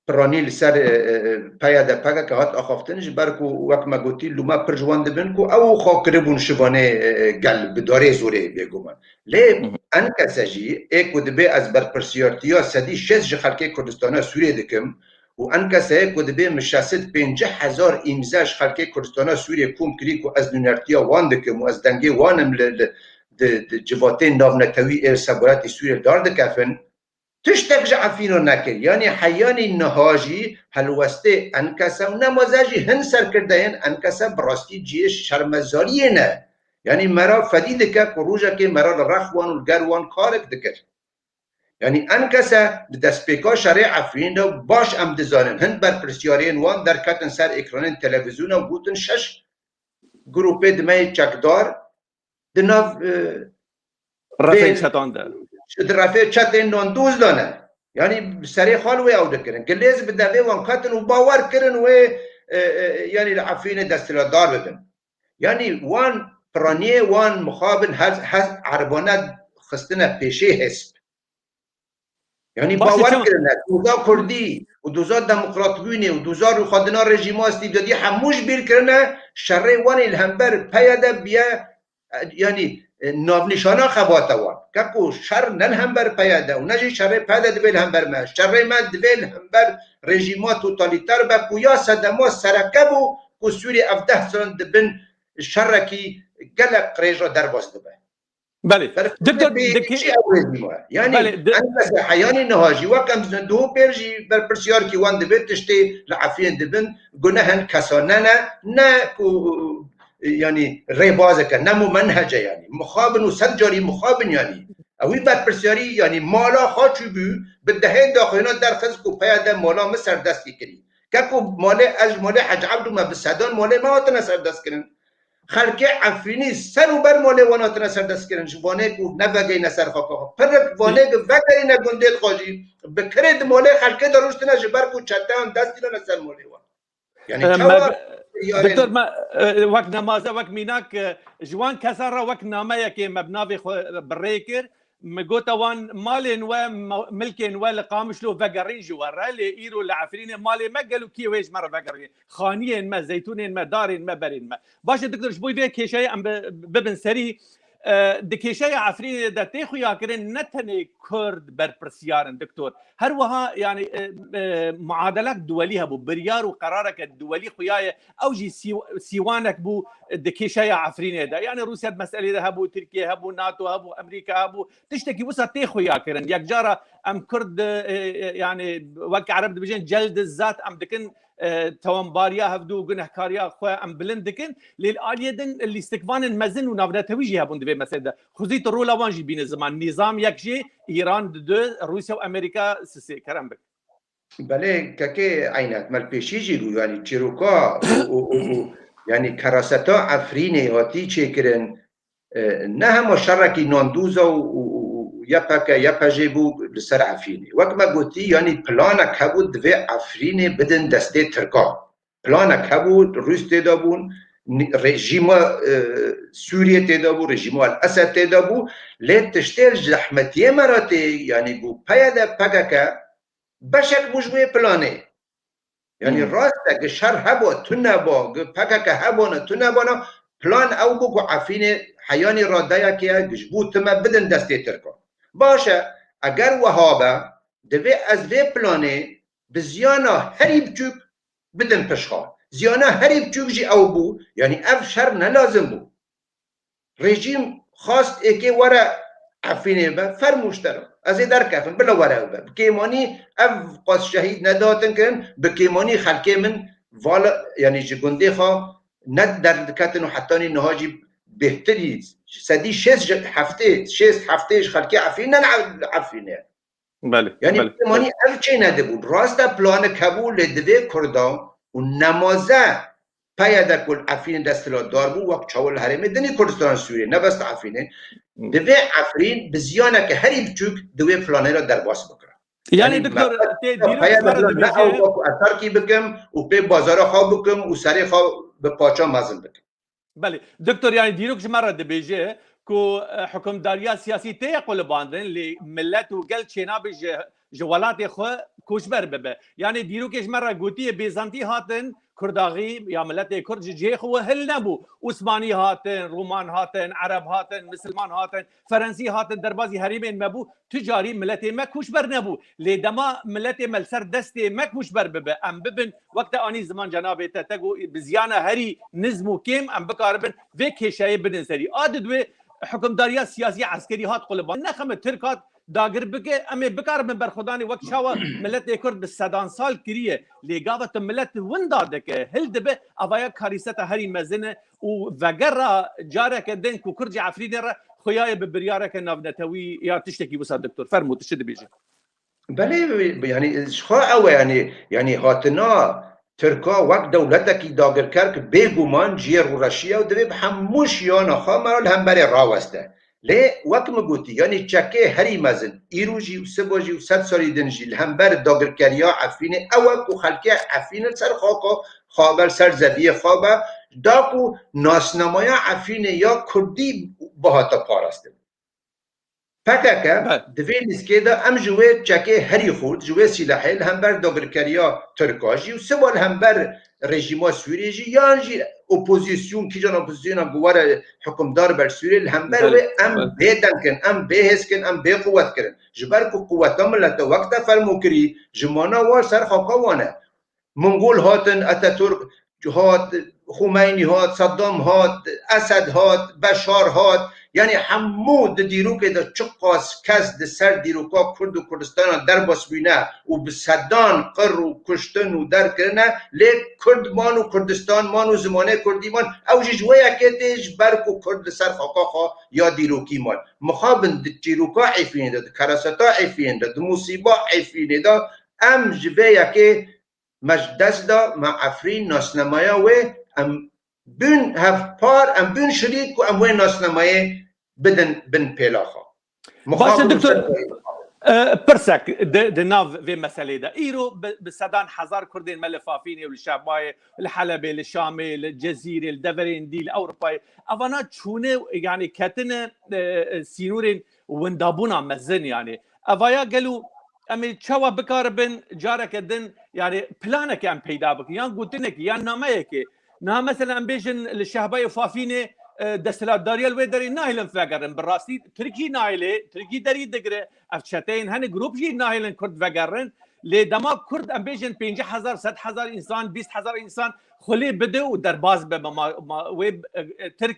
piranî li ser, e, e, e, P Y D P K K hat axaftin, ji ber ku wek me gotî lûme pir ji wan dibin ku ew xwe kiribûn şivanê, e, e, gel bi darê zorê bêguman. Lê Hı hı. ENKSê jî ê ku dibê ez berpirsiyartiya sedî şêst ji xelkê Kurdistana Sûriyê dikim û ENKSê ku dibê min şeş sed pêncî hezar îmze ji xelkê Kurdistana Sûriyê kom kirî ku ez nûnertiya wan dikim û ez dengê wan im li, li, di, di civatên navnetewî ê sebaretî Sûriyê li dar dikefin, tiştek ji Efrîna nekir. Yanî heyanî niha jî helwestê ENKSê û nemaze jî hin serkirdeyên ENKSê bi rastî cihê şermezariyê ne. Yanî me ra fedî dike ku rojekê me ra li rex wan û li ger wan karek dikir. Yanî ENKSê di destpêka şerê Efrînê de baş em dizanin, hin berpirsiyarên wan derketin ser ekranên televîzyona û gotin şeş grûpê di me yê çekdar di nav, e, Refên vê çetan de. Di refê çetên nandoz de ne. Yanî bi serê xal wê ew dikirin. Gilêz bi devê wan ketin û bawer kirin wê, e, e, yanî li Efrînê desthilatdar bibin. Yanî wan piraniyê wan mixabin hez, hez erbane xistine pêşê hizb. Yanî Baş e, bawer çawa kirine, doza Kurdî û doza demokratbûnê û doza rûxandina rejîma îstîbdadî hemû ji bîr kirine, şerê wan ê li hember P Y D biye, e, yanî, e, navnîşana xebata wan. Keko şer ne li hember P Y D û ne jî şerê P Y D divê li hember me. Şerê me divê li hember rejîma totalîter be ku ya sedema sereke bû ku Sûriyê ev deh sal dibin şerekî gelek qirêj re derbas dibe. Belê. Doktor, dikî- çi ew rejîm e? Yanî Belê, di- en mesela heyanî niha jî wek em dizin, duhû pêr jî berpirsiyarkî wan divê tiştê li Efrînê dibin, gunehên kesane ne, ne ku, yanî rêbazeke, ne mu menhece yanî. Mixabin û sed carî mixabin yanî. Ewî berpirsiyarî yanî mala xwe çûbû, bi dehên daxuyana derxist ku P Y D mala min serdestî kirî. Keko malê ez ji malê Hec Ebdû me bi sedan malê me hatine serdest kirin. Xelkê Efrînî ser û ber malê wan hatine serdestkirin. Ji vanê ku ne vegeyne ser xaka xwe. Pirek vanê ku vegerîne gundê xwe jî bi kirê di malê xelkê de rûştine ji ber ku çeteyan dest dînane ser malê wan. Yani E, çawa me, yarên Doktor, me, e, wek nemaze, wek mînak, e, ji wan kesan re wek nameyekê me bi navê xwe bi rê kir. Min gota wan malên we, ma-, milkên we li Qamişlo vegerîn ji we re, lê îro li Efrînê malê me gelo kî wê ji me re vegerîne? Xaniyên me, zeytûnên me, darên me, berên me. Baş e, doktor, ji bo vê kêşeyê em bi-, bibin serî, e, di kêşeya Efrînê de tê xuyakirin ne tenê Kurd berpirsiyar in, doktor. Her wiha, yanî, e, e, muadelek duwelî hebû, biryar û qerareke duwelî xuyaye, ew jî sî-, sîwanek bû di kêşeya Efrînê de. Yanî Rûsya di meselê de hebû, Tirkiye hebû, NATO hebû, Amerîka hebû. Tiştekî wisa tê xuya kirin. Yekcara em Kurd, e, e, yanî wek Ereb dibêjin celd zat em dikin, e, tewanbariya hevdû û gunehkariya xwe em bilind dikin. Lê li aliyê din lîstikvanên mezin û navnetewî jî hebûn di vê meselê de. Xwezî tu rola wan jî bîne ziman. Nîzam yek jê, Îran di du, Rûsya û Amerîka sisê. Kerem bik. Belê, kekê Eynet, me li pêşî jî bû, yanî çîroka û, û, û, û, yanî keraseta Efrînê hatî çêkirin, e, ne hema şerekî nandoza û, û, û, û Y P G, Y P G bû li ser Efrînê. Wek me gotî, yanî planek hebû divê Efrînê bidin destê Tirkan. Planek hebû, Rûs tê de bûn, ni-, rejîma, e, Sûriyê tê de bû, rejîma El Esed tê de bû. Lê tiştê li zehmetiyê me re tê, yanî ku P Y D P K K beşek bû ji wê planê. Yanî Hmm. rast e, gi şer heba, tune ba, gi P K K hebana, tune bana, plan ew bû ku Efrînê heyanî radeyekê ye, ji bo time bidin destê Tirkan. Baş e, eger wiha be, divê ez vê planê bi ziyana herî biçûk bidin piştxwe. Ziyana herî biçûk jî ew bû, yanî ev şer ne lazim bû. Rejîm xwest êkê were Efrînê be, fermû ji te re. Ez ê derkevim, bila were ew be. Bi kêmanî ev qas şehîd nedihatin kirin, bi kêmanî xelkê min vala, yanî ji gundê xwe ne derdiketin û hetanî niha jî bêhtirî sedî şêst ji heftê, şêst heftê ji xelkê Efrînê ne li Efrînê. Belê, Yanî belê, pêmanî belê. Ev çê nedibû. Rast e, planik hebû, lê divê Kurda û nemaze P Y D ku li Efrînê desthilatdar bû, wek çawa li herêmê din ê Kurdistana Sûriyê, ne bes li Efrînê, Hmm. divê Efrîn bi ziyaneke herî biçûk di wê planê re derbas bikira. Yanî, Yanî, doktor, me tê dîrok ji me re ne dibêje ew ku ez terkî bikim û pê bazara xwe bikim û serê xwe bi parça mezin bikim. Belê. Doktor, yanî dîrok ji me re dibêje ku, e, hukimdariya siyasî tê ye qulibandin, lê milet û gel çênabe ji, ji welatê xwe koçber bibe. Yanî dîrokê ji me re gotiye, Bêzantî hatin, Kurdaxî ya miletê Kurd ji cihê xwe hil nebû. Osmanî hatin, Roman hatin, Ereb hatin, Misilman hatin, Ferensî hatin, derbazî herêmên me bû. Tu carî miletê me koçber nebû. Lê dema miletê me li ser destê me koçber bibe, em bibin, wek te anî ziman cenabê te, te got, bi ziyana herî nizm û kêm em bikaribin vê kêşeyê bidin serî. A di divê hukimdariya siyasî eskerî hat quliban. Nexeme Tirk hat dagir bike, em ê bikaribin berxwedanê wek çawa miletê Kurd bi sedan sal kiriye. Lê gava tu milet winda dike, hil dibe, avaya karîseta herî mezin e û vegera careke din ku Kurd ji Efrînê re xuya ye bi biryareke navnetewî ya tiştekî wisa, doktor. Fermo, tu çi dibêjî? Belê, yanî, ji xwe ew e, yanî, yanî hatina Tirka wek dewletekî dagirker ki bêguman cihê rûreşî ye û divê bi hemû şiyana xwe me li hemberê raweste. Lê wek min gotî, yanî çekê herî mezin, îro jî û sibo jî û sed salî din jî li hember dagirkeriya Efrînê ew e ku xelkê Efrînê li ser xaka xwe be, li ser zeviyê xwe be, da ku nasnamaya Efrînê ya Kurdî bihata parastin. P K K Be- di vê lîstikê de em ji wê çekê herî xurt, ji wê sîlehê li hember dagirkeriya Tirka jî û siba li hember rejîma Sûriyê jî yan jî opozîsyon, kîjan opozîsyona ku were hukimdar ber Sûriyê, li hember Belê, wê em belê. bêdeng kin, em bêhêz kin, em bêquwet kirin. Ji ber ku quweta milete wek te fermo kirî, ji mana wan ser xaka wan e. Mongol hatin, Atatürk hat, Xumeynî hat, Saddam hat, Esed hat, Beşar hat. Yanî hemû di dîrokê de çiqas kes di ser dîroka Kurd û Kurdistana derbas bûne û bi sedan qir û kuştin û derkirine, lê Kurd man û Kurdistan man û zimanê Kurdî man. Ew jî ji wê yekê tê, ji ber ku Kurd li ser xaka xwe ya dîrokî man. Mixabin di çîroka Efrînê de, di kereseta Efrînê de, di musîba Efrînê de em ji vê yekê me ji dest da, me Efrîn nasnamaya wê, em bûn hevpar, em bûn şirîk ku em wê nasnamayê bidin bin pêla xwe. Baş e, Mixabin doktor, ser e, pirsek di, di nav vê meselê de. Îro bi, bi sedan hezar Kurdên me li Fafînê û li Şehbayê, li Helebê, li Şamê, li Cezîrê, li deverên dî, li Ewropayê, evana çûne, yanî ketine, e, e, sînorên windabûna mezin, yanî. Evaya gelo em ê çawa bikaribin careke din, yanî planeke em peyda bikin, yan gotinekê, yan nameyekê. Niha mesela em bêjin li Şehbayê Fafînê, e, desthilatdariya li wê derê nahêlin vegerin. Bi rastî Tirk jî nahêle, Tirk jî derî digire. Ev çeteyên hene, grûp jî nahêlin Kurd vegerin. Lê dema Kurd, em bêjin pêncî hezar, sed hezar însan, bîst hezar însan xulê bide û derbas be, ma, ma, wê, e, e, Tirk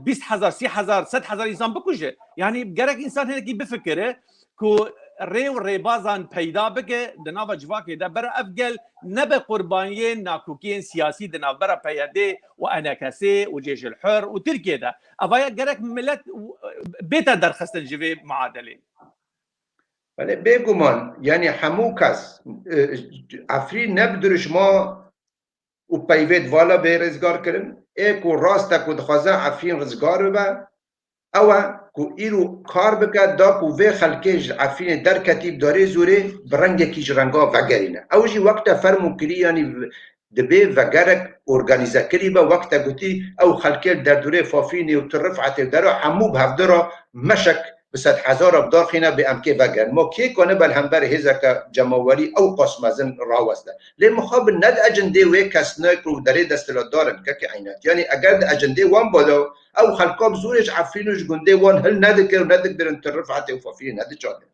bîst hezar, sî hezar, sed hezar însan bikuje. Yanî gerek însan hinekî bifikire ku rê û rêbazan peyda bike di nava civakê de, bera ev gel nebe qurbaniyên nakokiyên siyasî di navbera P Y D û E N K S ê û Cêşil Hur û Tirkiyê de. Evaya gerek milet bête derxistin ji vê muadelê. Belê, bêguman, yanî hemû kes, e, Efrîn ne bi dirûşma û peyvê di vala bê rizgar kirin. Ê ku rast e ku dixwaze Efrîn rizgar bibe, ew e ku îro kar bike, da ku vê xelkê ji Efrînê derketî bi darê zorê bi rengekî ji renga vegerîne. Ew jî wek te fermo kirî, yanî dibê vegerek organîzekirî be, wek te gotî, ew xelkê li derdorê Fafînê û Til Rifetê û dera hemû bi hevdi re meşek bi sedhezara bidaxîne, bê em kê vegerin. Ma kê kanibe li hember hêzeke cemawerî ew qas mezin raweste? Lê mixabin ne di ecindê wê kes ne ku derê desthilatdar in, kekê Eynat. Yanî eger di ecindê wan bada, ew xelka bi zorê ji Efrîn û ji gundê wan hil nedikir û nedigirin Til Rifetê û Fafînê nediçandin.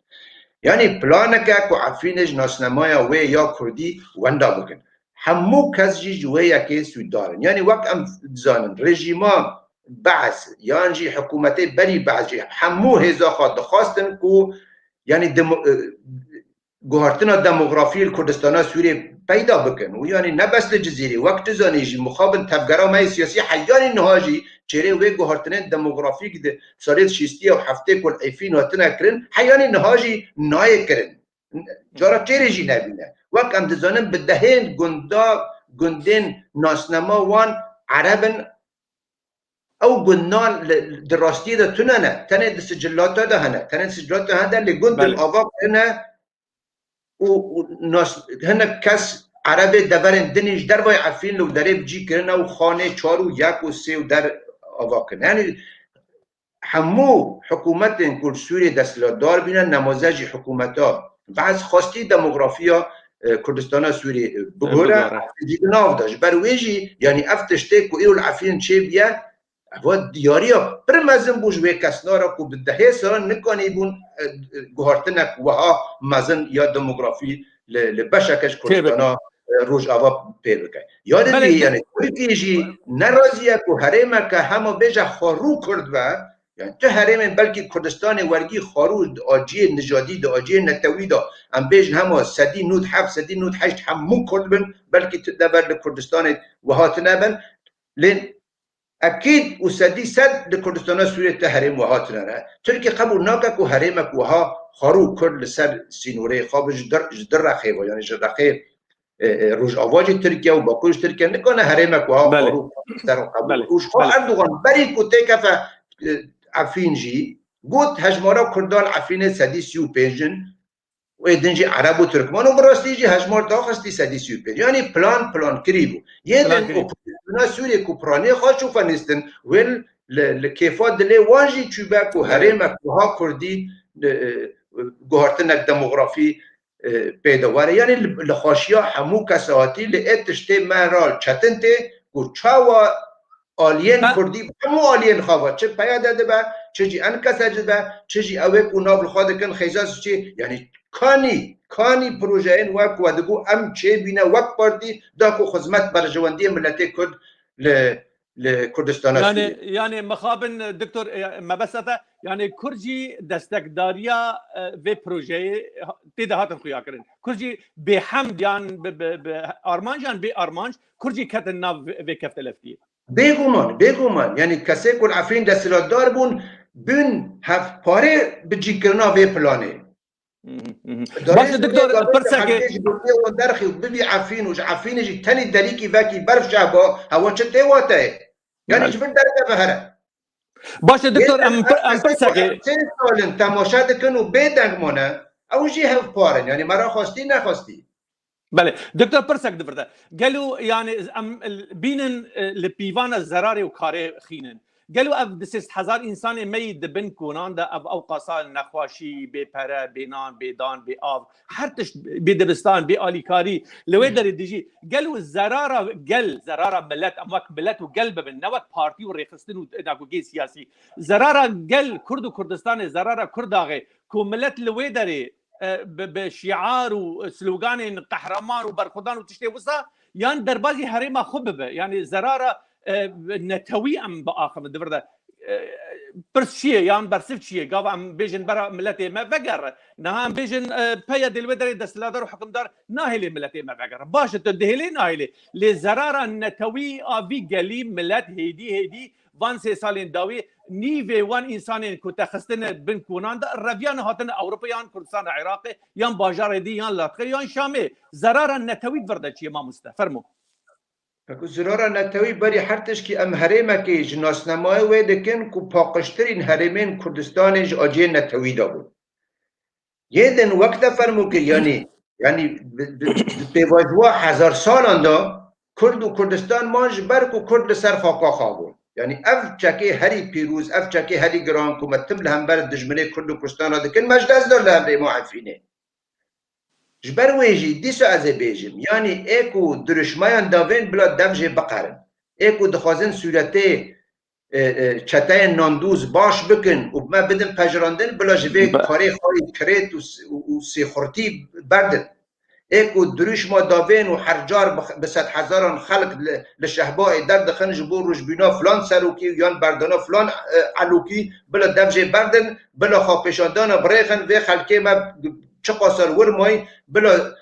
Yanî planeke ku Efrînê ji nasnamaya wê ya Kurdî wenda bikin. Hemû kes jî ji wê yekê sûcdar in. Yanî wek em dizanin, rejîma Be'es yan jî hikûmetê berî Be'es jî hemû hêza xwe dixwastin ku, yanî demo-, e, guhartina demografî li Kurdistana Sûriyê peyda bikin. Û yanî ne bes li Cizîrê, wek tu zanî jî mixabin tevgera me yê siyasî heyanî niha jî çêrê wê guhartinên demografîk di salên şîstiya û heftê ku li Efrîn hatine kirin, heyanî niha jî nayê kirin. cara çêrê jî nebîne. Wek em dizanin, bi dehên gunda, gundên nasnema wan Ereb in, ew gundan li, di rastiyê de tune ne. Tenê di sicilata de hene. Tenê di sicilata hene, lê gund Belê. ava kirine û, û nas-, hinek kes Erebê deverên din jî dervayê Efrîn li derê bi cî kirine û xanê çar û yek û sê û der ava kirine. Yanî hemû hikûmetên ku li Sûriyê desthilatdar bîne, nemaze jî hikûmeta, behs xwestî demografiya, e, Kurdistana Sûriyê, e, bigore, bigore. Jî di nav de. Ji ber wê jî, yanî ev tiştê ku îro li Efrîn çêbûye, ev diyariya pir mezin bû ji wê kesna re ku bi dehê salan nikanîbûn, e, e, guhartinek wiha mezin ya demografî li, li beşeke ji Kurdistana, e, Rojava pê bike. Ya di Belê, dî, yanî Tirkiye jî nerazî ye ku herêmeke hema bêje xwarû Kurd be, yani tu herêmên belkî Kurdistanê wergî xwarû di aciyê nijadî, di aciyê netewî de, em bêjin hema sedî nod heft, sedî nod heşt hemû Kurd bin, belkî tu dever li Kurdistanê wiha tune bin. Lê ekîd û sedî sed li Kurdistana Sûriyê te herêm wiha tune ne. Tirkiye qebûl nake ku herêmek wiha xwarû Kurd li ser sînorê xwe bi ji dir, ji dir rexê ve, yani ji rexê, e, e, Rojava jî Tirkiye û Bakur jî Tirkiye nikane herêmek wiha Belê. xwarû ser xwe qebûl. Belê. Û ji xwe Belê. Erdogan berî ku têkefe, e, Efrîn jî got hejmara Kurdan Efrînê sedî sî û pênc in, û ê din jî Ereb û Tirkman û bi rastî jî hejmar daxistî sedî sî û pênc. Yanî plan, plan kirî bû. Yê Plan din kirî. Opozîsyona Sûriyê ku piranê xwe şûfenîstin, wê li, li kêfa dilê wan jî çûbe ku Belê. herêmek wiha Kurdî, e, e, guhartinek demografî, e, pê de were. Yanî li, li xweşiya hemû kesa hatî, li ê tiştê me re çetin tê ku çawa aliyên Ha. Kurdî, hemû aliyên xwe ve, çi P Y D dibe, çi jî ENKS dibe, çi jî ew ê ku nav li xwe dikin, Xêza Suçî, yanî kanî, kanî projeyên we ku we digot em çêbîne wek partî, da ku xizmet berjewendiyê miletê Kurd li, li Kurdistana Yani, Sûriyê. yani mixabin, Doktor, e, mebesta te, yani Kurd jî destekdariya, e, vê projeyê ha-, tê de hatin xuya kirin. Kurd jî bêhemd yan bi, bi, bi armanc yan bê armanc, Kurd jî ketin nav vê, vê kefteleftiyê. Bêguman, bêguman. Yanî kesê ku li Efrîn desthilatdar bûn, bûn hevparê bi cîkirina vê planê. Hı hı, hı hı. Darê Baş e, Sûriyê Doktor, gavê pirseke. Hemdê ji Gurtiyê wan derxî û bibî Efrîn û ji Efrînê jî tenî derîkî vekî berf şehba, hewa çi tê wate? Yanî Belê. ji vir derkeve here. Baş e, Doktor, Yê em, em pir-, em kesê ku pirseke. Çil sal in temaşe dikin û bêdeng mane, ew jî hevpar in. Yanî me re xwestî nexwestî. Belê. Doktor, pirsek di vir de. Gelo, yani, em bînin, e, li pîvana zerarê û karê xînin. Gelo ev di sê sed hezar însanê me yî di bin konan de, ev ewqasa nexweşî, bê pere, bê nan, bê dan, bê av, her tişt, bê dibistan, bê alîkarî, li wê derê dijî. Gelo zerara gel, zerara milet, em wek milet û gel bibin, ne wek partî û rêxistin û nagogê siyasî. Zerara gel Kurd û Kurdistanê, zerara Kurdaxê, ku milet li wê derê e, bi, bi şiar û sloganên qehreman û berxwedan û tiştê wisa, yan derbazî herêma xwe bibe? Yanî zerara, e, netewî em biaxivin di vir de. E, pirs çi ye? Yan bersiv çi ye? Gava em bêjin bera miletê me vegere. Niha em bêjin, e, P Y D li wê derê desthilatdar û hikimdar nahêlê miletê me vegere. Baş e, tu dihêlê nahêlê. Lê zerara netewî a vî gelî, milet hêdî hêdî van sê salên dawî nîvê wan însanên ku te xistine bin konan de reviyane hatine Ewropa yan Kurdistana Iraqê yan bajarê dî yan Latxê yan Şamê. Zerara netewî di vir de çi ye mamoste? Fermo. Ku zirara netewî berî her tişkî em herêmekê ji nasnamayê wê dikin ku paqijtirîn herêmên Kurdistanê ji aciyê netewî de bûn. Yê din wek te fermo kir, yanî, yanî bi, bi, bi pêvajoya hezar salan de Kurd û Kurdistan man ji ber ku Kurd li ser xaka xwe bû. Yanî ev çekê herî pîroz, ev çekê herî giran ku me tim li hember dijminê Kurd û Kurdistan re dikin, me ji dest da li hemrê ma Efrînê. Ji ber wê jî dîsa ez ê bêjim, yanî ê ku dirûşmeyan davên bila dev jê biqerin. Ê ku dixwazin sûretê e, e, çeteyên nandûz baş bikin û me bidin pejirandin, bila ji vê Be- karê xwe yê kirêt û s-, û, û sêxurtî berdin. Ê ku dirûşma davên û her car bi, bi sedhezaran xelk li, li şehbayê derdixin ji bo rojbîna filan serokî yan berdana filan, e, elokî, bila dev jê berdin, bila xwepêşandana birêxin, vê xelkê me çiqasar wir mayî, bila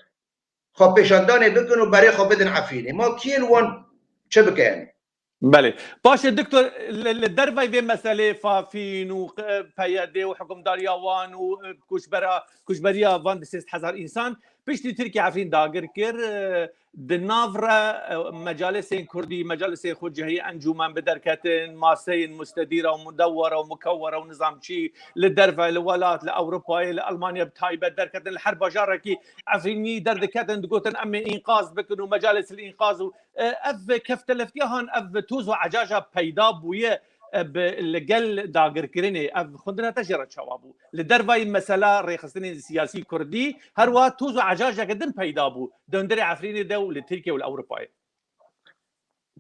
xwepêşandanê bikin û berê xwe bidin Efrînê. Ma kî li wan çi bike yanî? Belê. Baş e, doktor, li, li dervayî vê meselê Fafîn û, e, P Y D û hikûmdariya wan û, e, koçbera, koçberiya van du sed hezar însan, piştî Tirkiye Efrîn dagir kir, e, di nav re, e, mecalisên kurdî, mecalisên xwecihî, encûmen bi derketin, maseyên mustedîra û mudewwera û mukewwera û nizam çi li derve, li welat, li Ewropayê, li Elmanya bi taybet derketin, li her bajarekî Efrînî derdiketin, digotin, "Em ê înqaz bikin" û mecalis înkaz û, e, ev kefteleftiya han, ev toz û ecaja peyda bûye, e, bi, li gel dagirkirinê, ev xwendina te jê re çawa bû? Li dervayî mesela rêxistinên siyasî kurdî, her wiha toz û ecajeke din peyda bû di hundirê Efrînê de û li Tirkiye û li Ewropayê.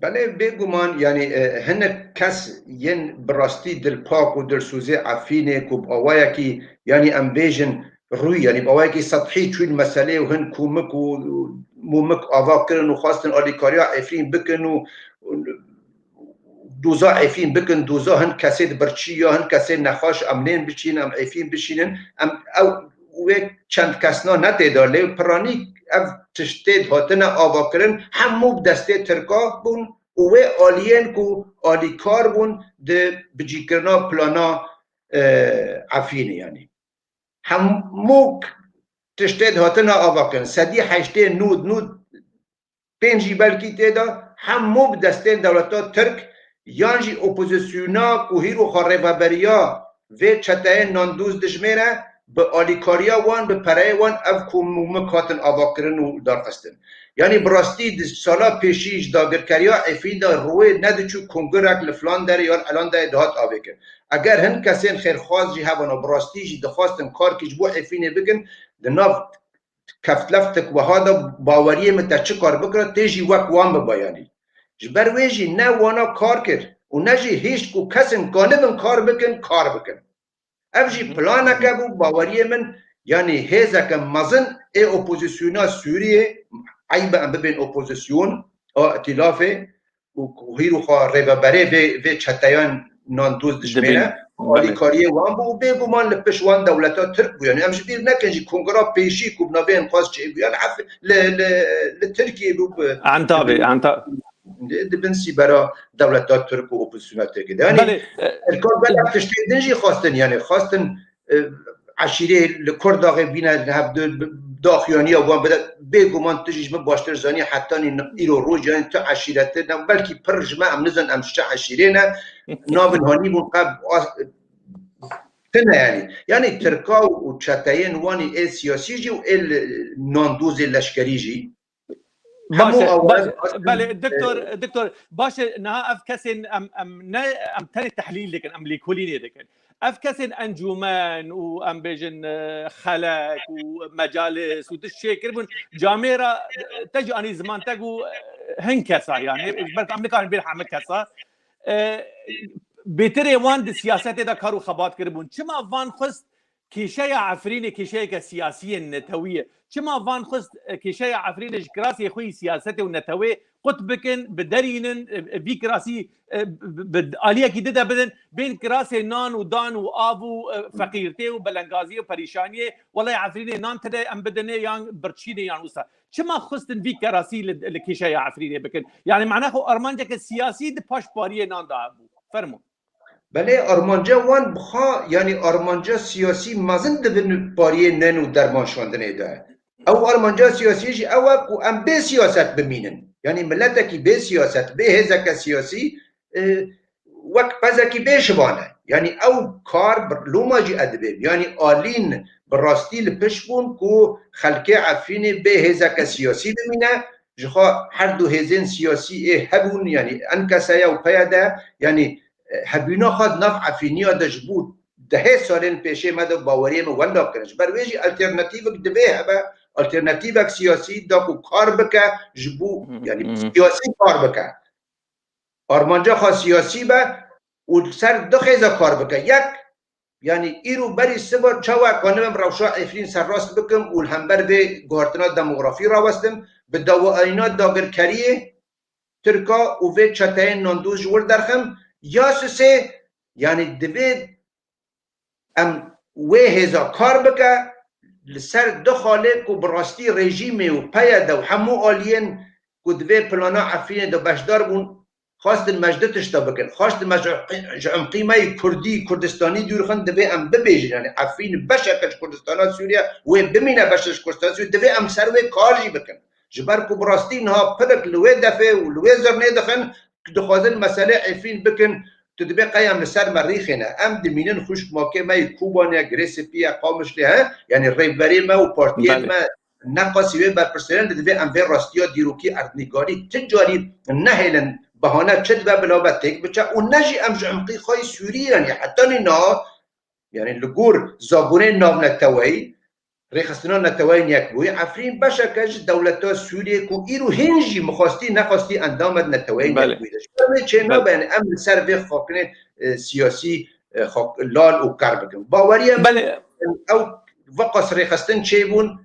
Belê, bêguman, yanî, e, hinek kes yên bi rastî dilpak û dilsozê Efrînê ku bi awayekî, yanî em bêjin rûyî, yanî bi awayekî sethî çûn meselê û hin komik û mûmik ava kirin û xwestin alîkariya Efrîn bikin û, û doza Efrîn bikin, doza hin kesê di birçî ya hin kesê nexweş, em nên biçîn, em Efrîn bişînin, em ew wê çend kesna ne tê de, lê piranî ev tiştê hatine avakirin, hemû bi destê Tirka bûn û wê aliyên ku alîkar bûn di bicîkirina plana, e, Efrînê, yanî hemû tiştê hatine avakirin. Sedî heştê nûd, nûd pênc jî belkî tê de, hemû bi destên dewleta Tirk yan jî opozisyona ku hîro xwe rêveberiya vê çeteyên nandûz dijmêre, bi alîkariya wan, bi pereyê wan ev komûmik hatin avakirin û darxistin. Yanî bi rastî di sala pêşî ji dagirkeriya Efrîn de rûyê nediçû kongirek li filan derê yan elan derê dihat avêkin. Eger hin kesên xêrxwaz jî hebana bi rastî jî dixwastin karkî ji bo Efrînê bikin, di nav keftleftik wiha de baweriyê min te çi kar bikira, tê jî wek wan biba yanî. Ji ber wê jî ne wana kar kir û ne jî hişt ku kesên kanibin kar bikin, kar bikin. Ev jî planeke bû, baweriyê min, yanî hêzeke mezin ê opozisyona Sûriyê, eyb e em bibên opozisyon, a îtîlafê, û ku hîro xwe rêveberê vê, vê çeteyan nandûz dijmêre, alîkariyê wan bû û bêguman li pişt wan dewleta Tirk bû. Yanî em ji bîr nekin jî kongra pêşî ku bi navê Enqaz çêbû, yanî hef-, li, li, li Tirkiyê bû, bi, Entabê, di bin, Enta- di bin sîbera dewleta Tirk û opozisyona Tirkê de. Yanî Belê, e, Tirkan gelek tiştê din jî xwestin, yanî xwestin, e, eşîrê li Kurdaxê bîne, hev di, daxuyaniya wan bide. Bêguman tu jî ji min baştir zanî, hetanî îro roj, yanî tu eşîretê ne, belkî pir ji me, em nizan em ji çi eşîrê ne, navin hanî bûn qe as-, tune yanî. Yanî Tirka û çeteyên wan ê siyasî jî û ê li nandozê leşkerî jî. Baş e, baş e. Belê, doktor, doktor, baş e, niha ev kesên em, em ne, em tenê tehlîl dikin, em lêkolînê dikin. Ev kesên encûmen û em bêjin, e, xelek û mecalis û tişt çêkiribûn, camêra, e, te jî anî ziman te ku, e, hin kesa, yanî, ji ber ku em nikarin bêjin hemû kesa. E, bêtirê wan di siyasetê de kar û xebat kiribûn. Çima van xwest kêşeya Efrînê kêşeyeke siyasî ye, netewî ye? Çima van xwest, e, kêşeya Efrînê ji kirasê xwe yî siyasetê û netewê qut bikin, biderînin, e, e, vî kirasî, e, bi, bi, bi aliyekî dide bidin, bên kirasê nan û dan û av û, e, feqîrtê û belengaziyê û perîşaniyê, welay Efrînê nan tide em bidinê yan birçînê yan wisa. Çima xwestin vî kirasî li, li kêşeya Efrînê bikin? Yanî mana xwe armanceke siyasî di paş pariyê nan de hebû. Fermo. Belê, armanca wan bi xwe, yanî armanca siyasî mezin di bin pariyê nen û derman şandinê de. Ew armanca siyasî jî ew e ku em bê siyaset bimînin. Yanî miletekî bê siyaset, bê hêzeke siyasî, e, wek pezekî bê şivan e. Yanî ew kar bi loma jî ez dibêm. Yanî alîn bi rastî li pişt bûn ku xelkê Efrînê bê hêzeke siyasî bimîne. Ji xwe her du hêzên siyasî ê hebûn, yanî Enkeseya û P Y D, yanî hebûna xwe di nav Efrîniya de ji bo dehê salên pêşê me de baweriyê min wenda kirin. Ji ber wê jî alternatîvek divê hebe, alternatîvek siyasî da ku kar bike ji bo, Hı hı, yanî hı hı. siyasî kar bike. Armanca xwe siyasî be û li ser du xêza kar bike. Yek, yanî îro berî siva çawa kanibim rewşa Efrîn serrast bikim û li hember vê guhertina demografî rawestim, bi dawayîna dagirkeriyê Tirka û vê çeteyên nandûz ji wir derxim, ya sisê, yanî divê em wê hêza kar bike, li ser du xalê ku bi rastî rejîmê û P Y D û hemû aliyên ku di vê plana Efrînê de beşdar bûn, Xwestin me ji du tişta bikin. Xwestin me ji, ji umqî me yê Kurdî, Kurdistanî dûr xin, divê em bibêjin. Yani Efrîn beşeke ji Kurdistana Sûriye, wê bimîne beşek ji Kurdistana Sûriye, divê em ser wê kar jî bikin. Ji ber ku bi rastî niha pirik li wê defê û li wê zirnê dixin, dixwazin meselê Efrîn bikin, tu dibê qey em li ser merîxê ne. Em dimînin xwişk makê me yê Kobanê, Girê Spî ye, Qamişlê he, yani rêberê me û partiyên Belê. me neqasî wê berpirsiyarên de divê em vê rastiya dîrokî erdnîgarî ti carî nehêlin, bahane çi dibe bila be têk biçe û ne jî em ji umqî xwe yê Sûrî, yani heta nî niha, yani li gor zabûnên navneteweyî, rêxistina neteweyên yekbûyî, Efrîn beşeke ji dewleta Sûriyê ku îro hîn jî mixwastî nexwastî endam e di neteweyên Belê. yekbûyî de. Ji ber wê çê Belê. nabe, yani em li ser vê xakinê, e, siyasî, e, xak-, lal û ker bikin. Baweriya min Belê. ew veqas rêxistin çêbûn,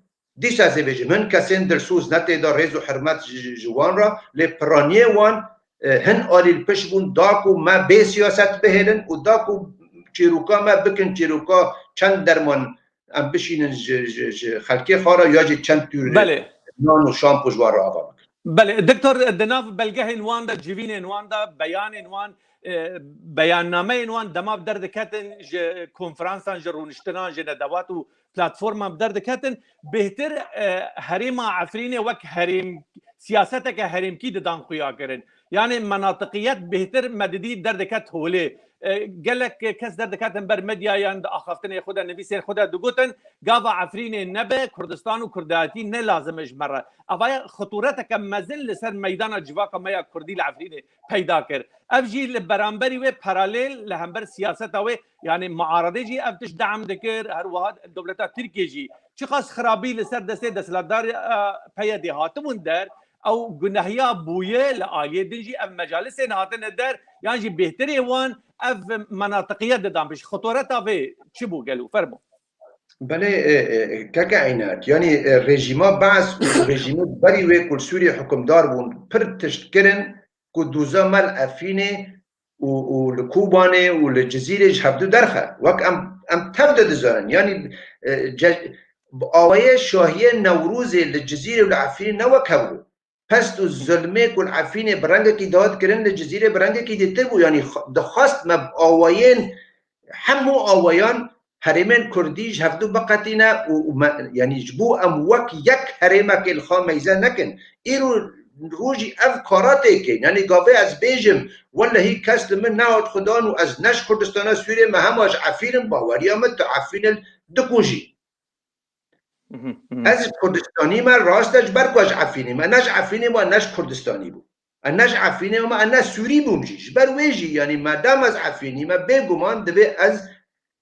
dîsa ez ê bêjim, hin kesên dilsoz ne tê de, rêz û hurmet ji, ji, ji wan re, lê piraniyê wan, e, hin alî li pişt bûn, da ku me bê siyaset bihêlin û da ku çîroka me bikin çîroka çend derman em bişînin ji, ji, ji xelkê xwe re ya jî çend tûr Belê. nan û şampo ji wan re ava bikin. Belê, Doktor, di nav belgehên wan de, civînên wan de, beyanên wan, e, beyannameyên wan dema bi derdiketin, ji konferansan, ji rûniştinan, ji nedewat û platforman bi derdiketin, bêhtir, e, herêma Efrînê wek herêm, siyaseteke herêmkî didan xuya kirin. Yani menatiqiyet bêhtir me didî derdiket holê. E, gelek kes derdiketin ber medyayan, di axaftinê xwe de, nivîsên xwe de digotin, gava Efrînê nebe, Kurdistan û Kurdayetî ne lazim e ji me re. Evaya xitûreteke mezin li ser meydana civaka me ya Kurdî li Efrînê peyda kir. Ev jî li beramberî wê paralel li hember siyaseta wê, yani muaredê jî ev tişt deam dikir, her wiha dewleta Tirkiyê jî çiqas xirabî li ser destê desthilatdar, e, P Y D'ê hatibûn der, ew gunehiya bûye li aliyê din jî ev mecalisên hatine der, yan jî bêhtirê wan ev menatiqiyet didan pêş. Xitûreta vê çi bû gelo? Fermo. Belê, e, e, keke Înet, yanî, e, rejîma Bees û rejîmê berî wê ku li Sûriyê hukimdar bûn, pir tişt kirin ku doza me li Efrînê û, û li Kobanê û li Cizîrê ji hevdu derxe. Wek em, em tev de dizanin. Yanî, e, ce-, bi awayê şahiyê Newrozê li Cizîrê û li Efrînê ne wek hev bû. Pest û zulmê ku li Efrînê bi rengekî daha dikirin, li Cizîrê bi rengekî dîtir bû. Yanî xwe-, dixwest me bi awayên, hemû awayan herêmên Kurdî ji hevdu biqetîne û, û me, yanî ji bo em wek yek herêmekê li xwe meyze nekin. Îro rojî ev kara têkê. Yanî gavê ez bêjim, welehî kes li min nehat xudan û ez ne ji Kurdistana Sûriyê me, hema ji Efrîn im, baweriya min tu Efrînê dikujî. Mhm, mhm. Ez ji Kurdistanî me, rast e, ji ber ku ez ji Efrînê me. Ne ji Efrînê me, ne ji Kurdistanî bû. Ez ne ji Efrînê me, ez ne Sûrî bûm jî. Ji ber wê jî, yanî madem ez Efrînî me, bêguman divê ez,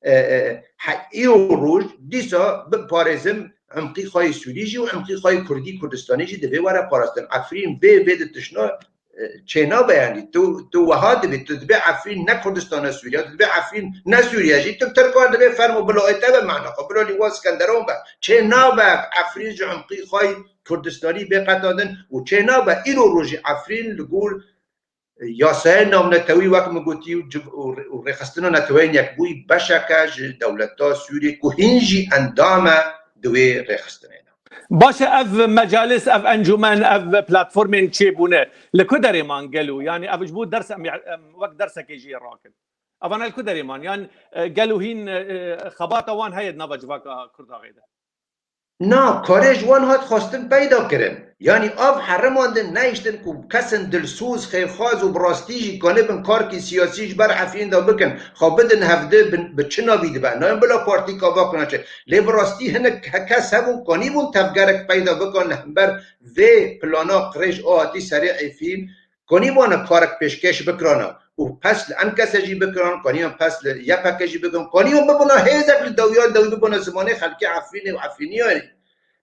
e, e, he-, îro roj dîsa biparêzim umqî xwe yê Sûrî jî û umqî xwe yê Kurdî, Kurdistanî jî divê were parastin. Efrîn vê, vê di tiştna e, çênabe, yanî tu, tu wiha dibî, tu dibê Efrîn ne Kurdistana Sûriye, tu dibê Efrîn ne Sûriye jî, tu Tirka dibê fermo bila ê te be mana xwe, bila lîwa Skenderan be. Çênabe Efrîn ji umqî xwe yê Kurdistanî bê qetandin û çênabe îro rojî Efrîn li gor, e, yasayên navnetewî wek min gotî û civ-, û rê-, û rêxistina neteweyên yekbûyî beşeke ji dewleta Sûriyê ku hîn jî endam e di wê rêxistinê de. Baş e, ev mecalis, ev encûmen, ev platformên çêbûne li ku derê man gelo? Yanî ev ji bo ders em, em wek dersekê jî rakin. Evana li ku derê man? Yan, e, gelo hîn, e, e, xebata wan heye di nava civaka Kurdaxê de? Na, karê ji wan hat xwestin peyda kirin. Yanî av herimandin nehiştin ku kesên dilsoz, xêrxwaz û bi rastî jî kanibin karkî siyasî ji ber Efrîn de bikin, xwe bidin hevdi bin, bi çi navî dibe? Nayên bila partî kava kuna çi. Lê bi rastî hinek he-, kes hebûn, kanîbûn tevgerek peyda bikin li hember vê plana qirêj a hatî serê Efrîn, kanîbûn karek pêşkêş bikirana û pes li Enkese jî bikiran, kanîbûn pes li Y P G jî bikin, kanîbûn bibûna hêzek li dewiya dewî, bibûna zimanê xelkê Efrînê û Efrîniyanê.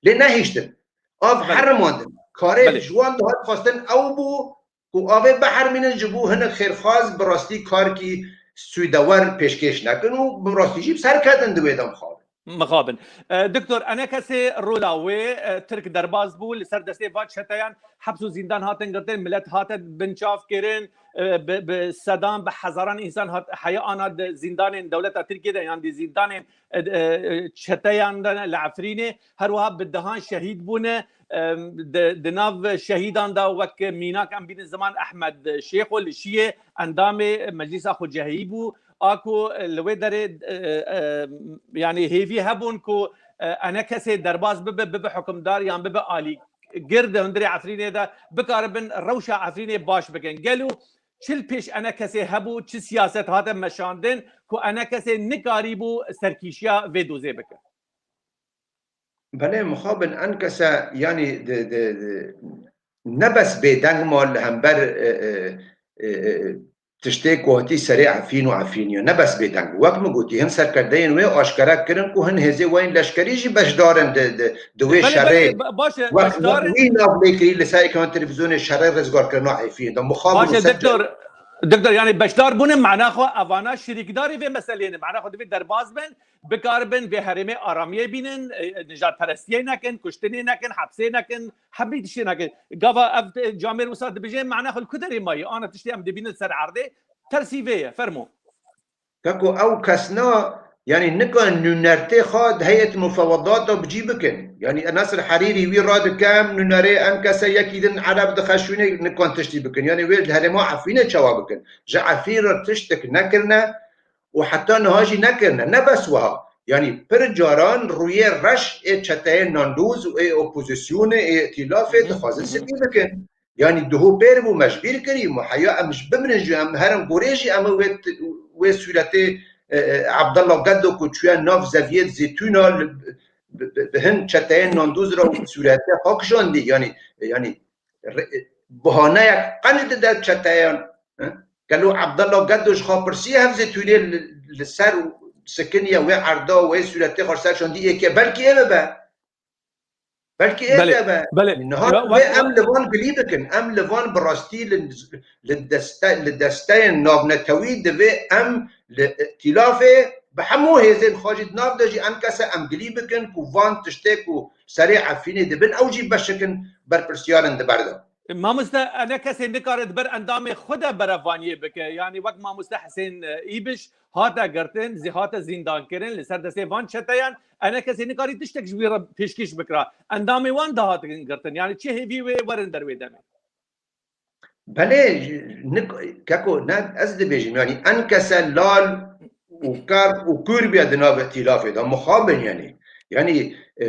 Lê nehiştin. Av Belê. herimandin. Karê Belê. ji wan dihat xwestin ew bû, ku avê bihermînin ji bo hinek xêrxwaz bi rastî karkî sûdewer pêşkêş nekin û bi rastî jî bi ser ketin di wê de mixabin. Mixabin. E, Doktor, enekesê rola wê, e, Tirk derbas bû, li ser destê van çeteyan heps û zîndan hatin girtin, milet hate binçav kirin, e, bi, bi sedan, bi hezaran însan hat, heye ana di zîndanên dewleta Tirkiyê de, yan di zîndanên, e, e, çeteyan de li Efrînê, her wiha bi dehan şehîd bûne. E, di, di nav şehîdan de wek mînak em bînin ziman Ehmed Şêxo li Şiyê endamê Meclîsa Xwecehî bû. A ku li wê derê, e, e, yanî hêvî hebûn ku, e, enekesê derbas bibe, bibe hukimdar yan bibe alîgir di hundirê Efrînê de, bikaribin rewşa Efrînê baş bikin. Gelo çi li pêş enekesê hebû, çi siyaset hate meşandin ku enekesê nikarîbû serkîşiya vê dozê bike? Belê, mixabin enkese, yanî di, di, di, ne bes bêdeng ma li hember, e, e, e, e, tiştê ku hatî serê Efrîn û Efrîniya, ne bes bêdeng. Wek min gotî, hin serkerdeyên wê aşkere kirin ku hin hêzê we yên leşkerî jî beşdar in di, di, di wê Belê, şerê. Belê, ba-, baş e, Wek, beşdar wek in. Wî nav lê kirî li ser ekran televîzyonê şerê rizgarkirina Efrînê de. Mixabin Baş e, û ser Doktor. Doktor, yanî beşdar bûne mana xwe evana şirîkdarê vê meseleyê ne. Mana xwe divê derbas bin, bikaribin vê herêmê aramiyê bînin, e, nijadperestiyê nekin, kuştinê nekin, hepsê nekin, hemî tiştê nekin. Gava ev, e, camêr wisa dibêje, mana xwe li ku derê mayî? Ana tiştê em dibînin ser erdê, tersî vê ye. Fermo. Kako ew kesna, yanî nika nûnertê xwe di heyet mufewedat de bi cî bikin. Yanî Nasir Herîrî wî radikem, nûnerê enkese yekî din Ereb dixeşûnê nikan tiştî bikin. Yanî wê li herêma Efrînê çawa bikin? Ji Efrîn re tiştek nekirine û heta niha jî nekirine. Ne bes wiha. Yanî pir caran rûyê reş ê çeteyê nandûz û ê opozisyonê, ê îtîlafê Hı hı. dixwazin Hı hı. spî bikin. Yanî duhû pêr bû, me ji bîr kirî, muheya em ji bimrin jî, em herin gorê jî em wê, wê sûretê, e, e, Abdullah Gedo ku çûye nav zeviyê zêtûna li, bi, bi, bi hin çeteyên nandûz re û sûretê xwe kişandî. Yanî, yanî re-, bahaneyek qenc dide çeteyan, e? Gelo Abdullah Gedo ji xwe pirsiye hev zêtûnê li, li ser û sikiniye wê erda, wê sûretê xwe ser şandî êkê? Belkî ê bibe. Belkî ê Belê, de be. belê. Niha Ya, divê wek, em wek li van gilî bikin. Em li van bi rastî li, li deste-, li desteyên navnetewî divê em li îtîlafê bi hemû hêzên xwe jî di nav de jî enkese em gilî bikin ku van tiştê ku serê Efrînê dibin ew jî beşikin berpirsiyar in di ber de. Mamoste, enekesê nikare di ber endamê xwe de berevaniyê bike. Yanî wek mamoste Hesên, e, Îbiş hate girtin, zî hate zîndankirin li ser destê van çeteyan, enekesê nikarî tiştek ji wî re pêşkêş bikira. Endamê wan dihatin girtin. Yanî çi hêvî wê werin der wê demê? Belê, nik-, keko, ne, ez dibêjim, yanî enkese lal û ker û kûr bûye di nav îtîlafê de, mixabin, yanî. Yanî, e,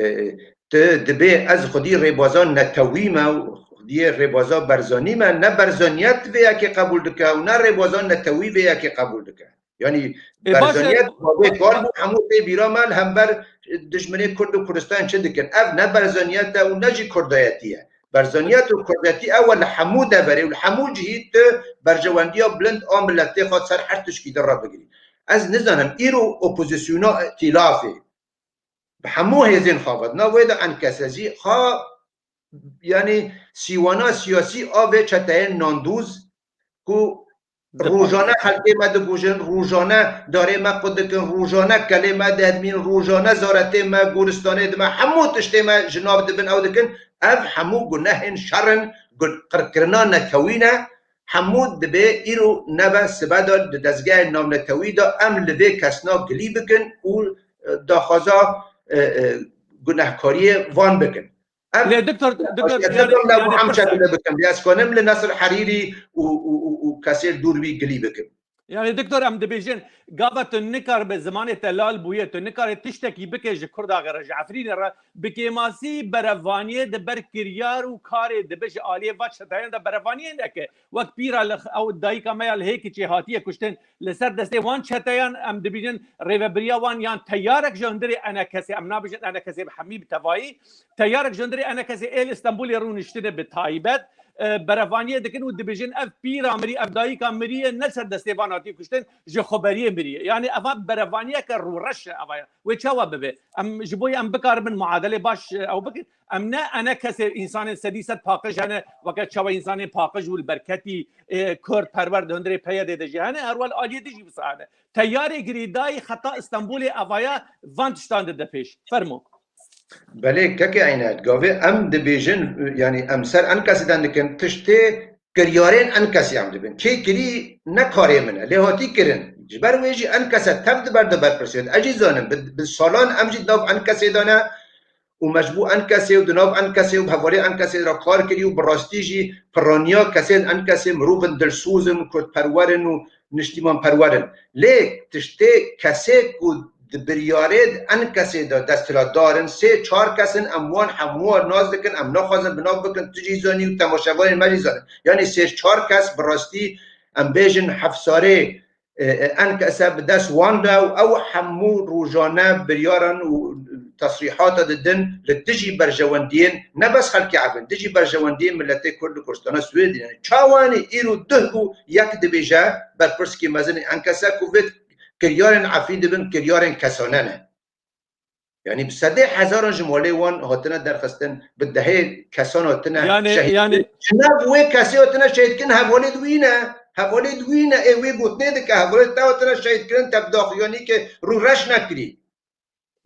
tu dibê ez xwedî rêbaza netewî me û xwediyê rêbaza Berzanî me, ne Berzaniyet vê yekê qebûl dike û ne rêbaza netewî vê yekê qebûl dike. Yanî Ê, baş e, Berzaniyet ba-, bavê kar bû, hemû tê bîra me li hember dijminê Kurd û Kurdistan çi dikin. Ev ne Berzaniyet e û ne jî Kurdayetî ye. Berzaniyet û Kurdetî ew e li hemû deverê û li hemû cihî tu berjewendiya bilind a miletê xwe ser her tişkî din re bigirî. Ez nizanim îro opozisyona îtîlafê bi hemû hêzên xwe ve di nav wê de enkese jî xwe, yanî sîwana siyasî a vê çeteyên nandûz ku Di rojane xelkê me digujin, rojane darê me qut dikin, rojane kelê me dihedmîn, rojane zaretê me, goristanê di me, hemû tiştê me ji nav dibin, ew dikin. Ev hemû gunehên şer in, gun-, qirkirina netewî ne. Hemû dibê îro nebe sibe de di dezgehên navnetewî de em li vê kesna gilî bikin û, e, daxwaza, e, e, gunehkariyê van bikin. Ev Lê Doktor, Doktor, Doktor, yanî, Lewma yanî em pirse. çekûne bikim. Lê ez kanim li Nasir Herîrî û, û, û, û kesê dûr wî gilî bikim. Yanî, Doktor, em dibêjin, gava tu nikaribe, zimanê te lal bûye, tu nikarê tiştekî bike ji Kurda re, ji Efrînê re, bi kêmasî berevaniyê di ber kiryar û karê dibe ji aliyê va çeteyan de berevaniyê neke. Wek pîra li x-, ew dayika me ya li Hêkiçê hatiye kuştin, li ser destê wan çeteyan em dibînin rêvebiriya wan yan teyarek ji hundirê enekesê, em nabêjin enekesê bi hemî bi tevayî, teyarek ji hundirê enekesê ê li Stenbolê rûniştine bi taybet, e, berevaniyê dikin û dibêjin, ev pîra mirî, ev dayika mirî ye, ne ser destê van hatiye kuştin, ji xweberiyê mirî ye. Yani eva berevaniyeke rûreş e eva ye. Wê çawa bibe? Em ji bo em bikaribin muadelê baş, e, ew bikin. Em ne, ene kesê, însanên sedî sed paqij hene, weke çawa însanên paqij û li berketî, e, Kurd perwer di hundirê P Y D'ê de jî hene, her wal aliyê dijî wisa hene. Teyarê girêdayî xeta Stenbolê evaya van tiştan dide pêş. Fermo. Belê, kekê Eynet, gavê em dibêjin, yani em ser enkesê de dikin, tiştê kiryarên enkesê em dibin. Kê kirî ne karê min e, lê hatî kirin. Ji ber wê jî enkese tev diber de berpirsiyet. Ez jî zanim, bi, bi salan em jî nav enkesê de ne û me ji bo enkesê û di nav enkesê û bi hevalê enkesê re kar kirî û bi rastî jî piraniya kesên enkesê mirovin dilsoz in, kurdperwer in û niştîmanperwer in. Lê tiştê kesê ku di biryarê di enkesê de desthilatdar in, sê çar kes in, em wan hemû nas dikin, em naxwazin bi nav bikin, tu jî zanî û temaşevanên me jî zanin. Yanî sê çar kes bi rastî em bêjin heft salê, e, e, enkese bi dest wan de û ew hemû rojane biryaran û tesrîhata didin li dijî berjewendiyên ne bes xelkê Efrîn, dijî berjewendiyên miletê Kurd li Kurdistana Swêdê. Yani çawanî îro duh bû yek dibêje berpirsîkê mezin ê enkese ku vê kiryarên Efrîn dibin kiryarên kesane ne. Yani bi sedê hezaran ji malê wan hatine derxistin, bi dehê kesan hatine Yani, şehîd. Yani Ji nav wê kesê hatine şehîd kirin, hevalê di wî ne. Hevalê di wî ne, ê wê gotinê dike, hevalê te hatine şehîd kirin, te bi daxuyanî ke rû reş nekirî.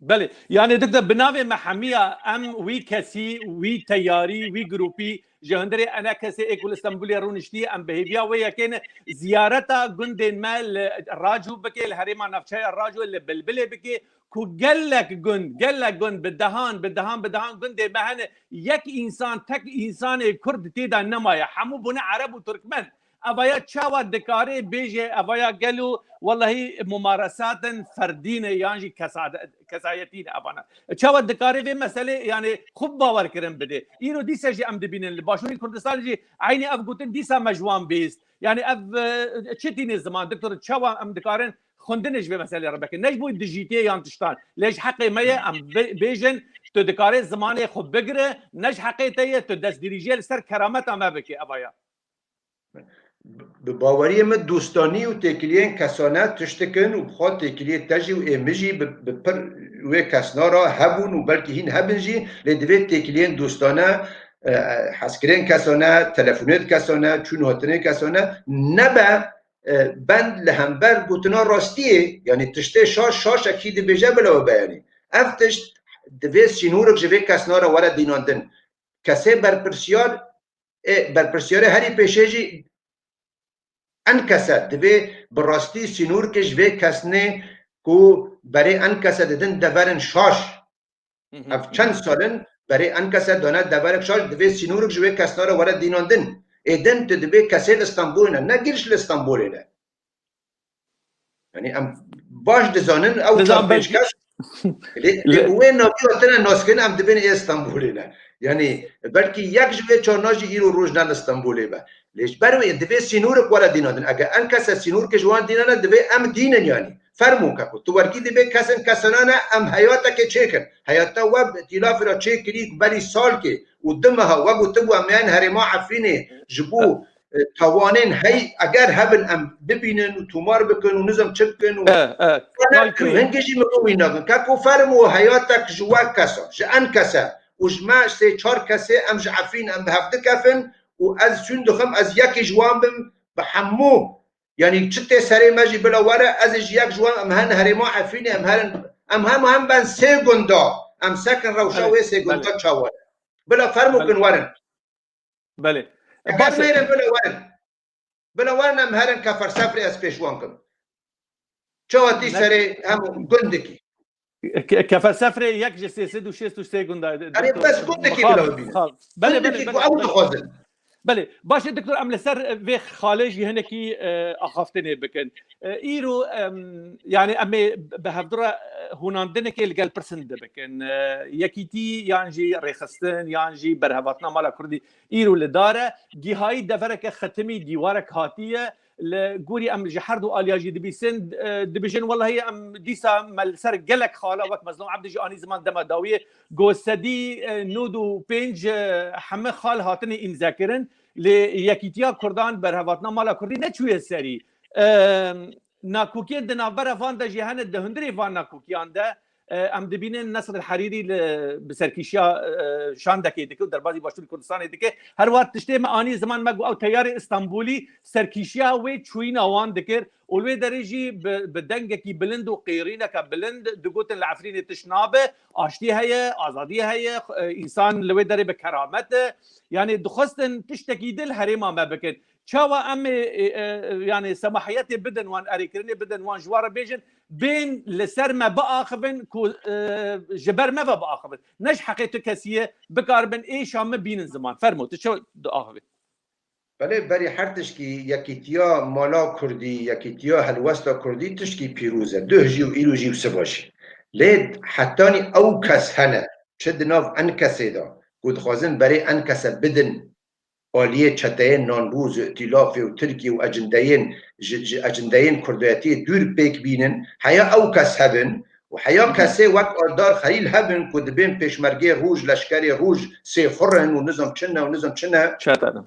Belê. Yani dikte bi navê me hemiya em wî kesî, wî teyarî, wî grûpî ji hundirê enekesê ê ku li Stenbolê rûniştî, em bi hêviya wê yekê ne ziyareta gundên me li Raco bike, li herêma navçeya Raco, li Bilbilê bike, ku gelek gund, gelek gund bi dehan, bi dehan, bi dehan gundê me hene, yek însan, tek însanê Kurd tê de nemaye. Hemû bûne Ereb û Turkmen. Evaya çawa dikare bêje, evaya gelo, wellahî mumaresatin ferdî ne yan jî kesa-, kesayetî ne evana. Çawa dikare vê meselê, yani xwe bawer kirin bide. Îro dîsa jî em dibînin li Başûrê Kurdistan jî eynî ev gotin dîsa me ji wan bihîst. Yani ev, e, çi tîne ziman, doktor, çawa em dikarin xwendinê ji vê meselê re bikin? Ne ji bo dijîtiyê yan tiştan, lê ji heqê me ye, em bê-, bêjin, tu dikarê zimanê xwe bigire, ne ji heqê te ye, tu destdirîjiyê li ser kerameta me bike, evaya. Bi baweriyê min dostanî û têkiliyên kesane tişt dikin û bi xwe têkiliyê te jî û ê min jî bi, bi pir wê kesna re hebûn û belkî hîn hebin jî, lê divê têkiliyên dostane, e, hezkirin kesane, telefonê di kesane, çûn hatinê kesane nebe, e, bend li hember gotina rastiyê, yanî tiştê şaş, şaşekî dibêje bila we beyanî. Ev tişt divê sînorek ji vê kesna re were dînandin. Kesê berpirsiyar, ê, berpirsiyarê herî pêşê jî enkese divê bi rastî sînorkê ji vê kesnê ku berê enkese didin deverin şaş. Ev çend sal in berê enkese dane deverek şaş, divê sînorek ji wê kesna re were dînandin. Ê din tu dibê kesê li Stenbolê ne, ne giriş li Stenbolê ne. Yani em baş dizanin ew çar pênc kes. Lê, lê wê navî hatine naskirin, em dibên ê Stenbolê ne. Yani belkî yek ji vê çarna jî îro roj ne li Stenbolê be. Lê ji ber wê divê sînorek were dînandin. Eger enkese sînorkê ji wan dînane, divê em dînin yani. Fermo keko. Tu wergî dibê kesên kesana ne, em heyatekê çêkin. Heyata we bi îtîlafê re çêkirî berî salkê û du meha we gotibû em ên herêma Efrînê ji bo, e, tawanên hey eger hebin em bibînin û tomar bikin û nizam çi bikin û E, e, we ne, kal kirî. Hingê jî min wî nakin. Keko fermo heyatek ji we kesa, ji enkese û ji me sê çar kesê em ji Efrîn em bi hev dikefin û ez sûn dixim ez yekê ji wan bim bi hemû Yani çi tê serê me jî bila were, ez ê ji yek ji wan em hen herêma Efrînê, em herin, em hem hem ben sê gunda, em sekin rewşa Belê, wê sê gunda belê. Çawa ye. Bila fermo Belê. Kin werin. Belê. Eger Baş e. Mêrin bila werin. Bila werin em herin Kefersefrê ez pêş wan kim. Çawa tî Ne- serê hem gundikî. Ke-, Kefersefrê yek ji sê sed û şêst û sê gunda. Erê, bes gundekî bila bibînin. Belê, belê, gundekî ku ew dixwazin. Belê, baş e, doktor, em li ser vê xalê jî hinekî, e, axaftinê bikin. E, îro, em, yani em ê bi hevdu re, e, hûnandinekê li gel pirsin de bikin. E, yekîtî yan jî rêxistin yan jî berhevatina mala Kurdî îro li dar e. Gihayî devereke xitimî, dîwarek hatiye. Li gorî em ji her du aliya jî dibîsin, e, dibêjin, welahî em dîsa me li ser gelek xala wek Mezlûm Ebdî jî anî ziman dema dawiyê, ku sedî, e, nod û pênc, e, heme xal hatine îmzekirin. Lê Yekîtiya Kurdan berhevatina mala Kurdî neçûye serî. Em, nakokiyên di navbera van de jî hene, di hundirê van nakokiyan de, e, em dibînin Nesr el Herîrî li, bi serkîşiya, e, şandekê dike û derbazî Başûrê Kurdistanê dike. Her wiha tiştê me anî ziman, me got ew teyarê Îstanbulî serkîşiya wê çûyîna wan dikir û li wê derê jî bi, bi dengekî bilind û qêrîneke bilind digotin li Efrînê tişt nabe, aştî heye, azadî heye, e, însan li wê derê bi keramet e. Yanî dixwestin tiştekî din herêma me bikin. Çawa em ê, e, e, yanî semahiyetê bidin wan, erêkirinê bidin wan, ji wan re bêjin, bên li ser me biaxivin ku, e, ji ber me ve biaxivin. Ne ji heqê tu kesî ye, bikaribin êşa min bînin ziman. Fermo, tu çawa diaxivî? Belê, berî her tişkî yekîtiya mala Kurdî, yekîtiya helwesta Kurdî tişkî pîroz e. Duh jî û îro jî û siva jî. Lê hetanî ew kes hene, çi di nav enkesê de, ku dixwazin berê enkese bidin aliyê çeteyên nanbûz û îtîlafê û Tirkiyê û ecindeyên, ji, ji ecindeyên Kurdayetiyê dûr pêk bînin, heya ew kes hebin û heya kesê wek Aldar Xelîl hebin ku dibên pêşmergê roj, leşkerê roj, sêxur in û nizam çi ne û nizam çi ne. Çete ne.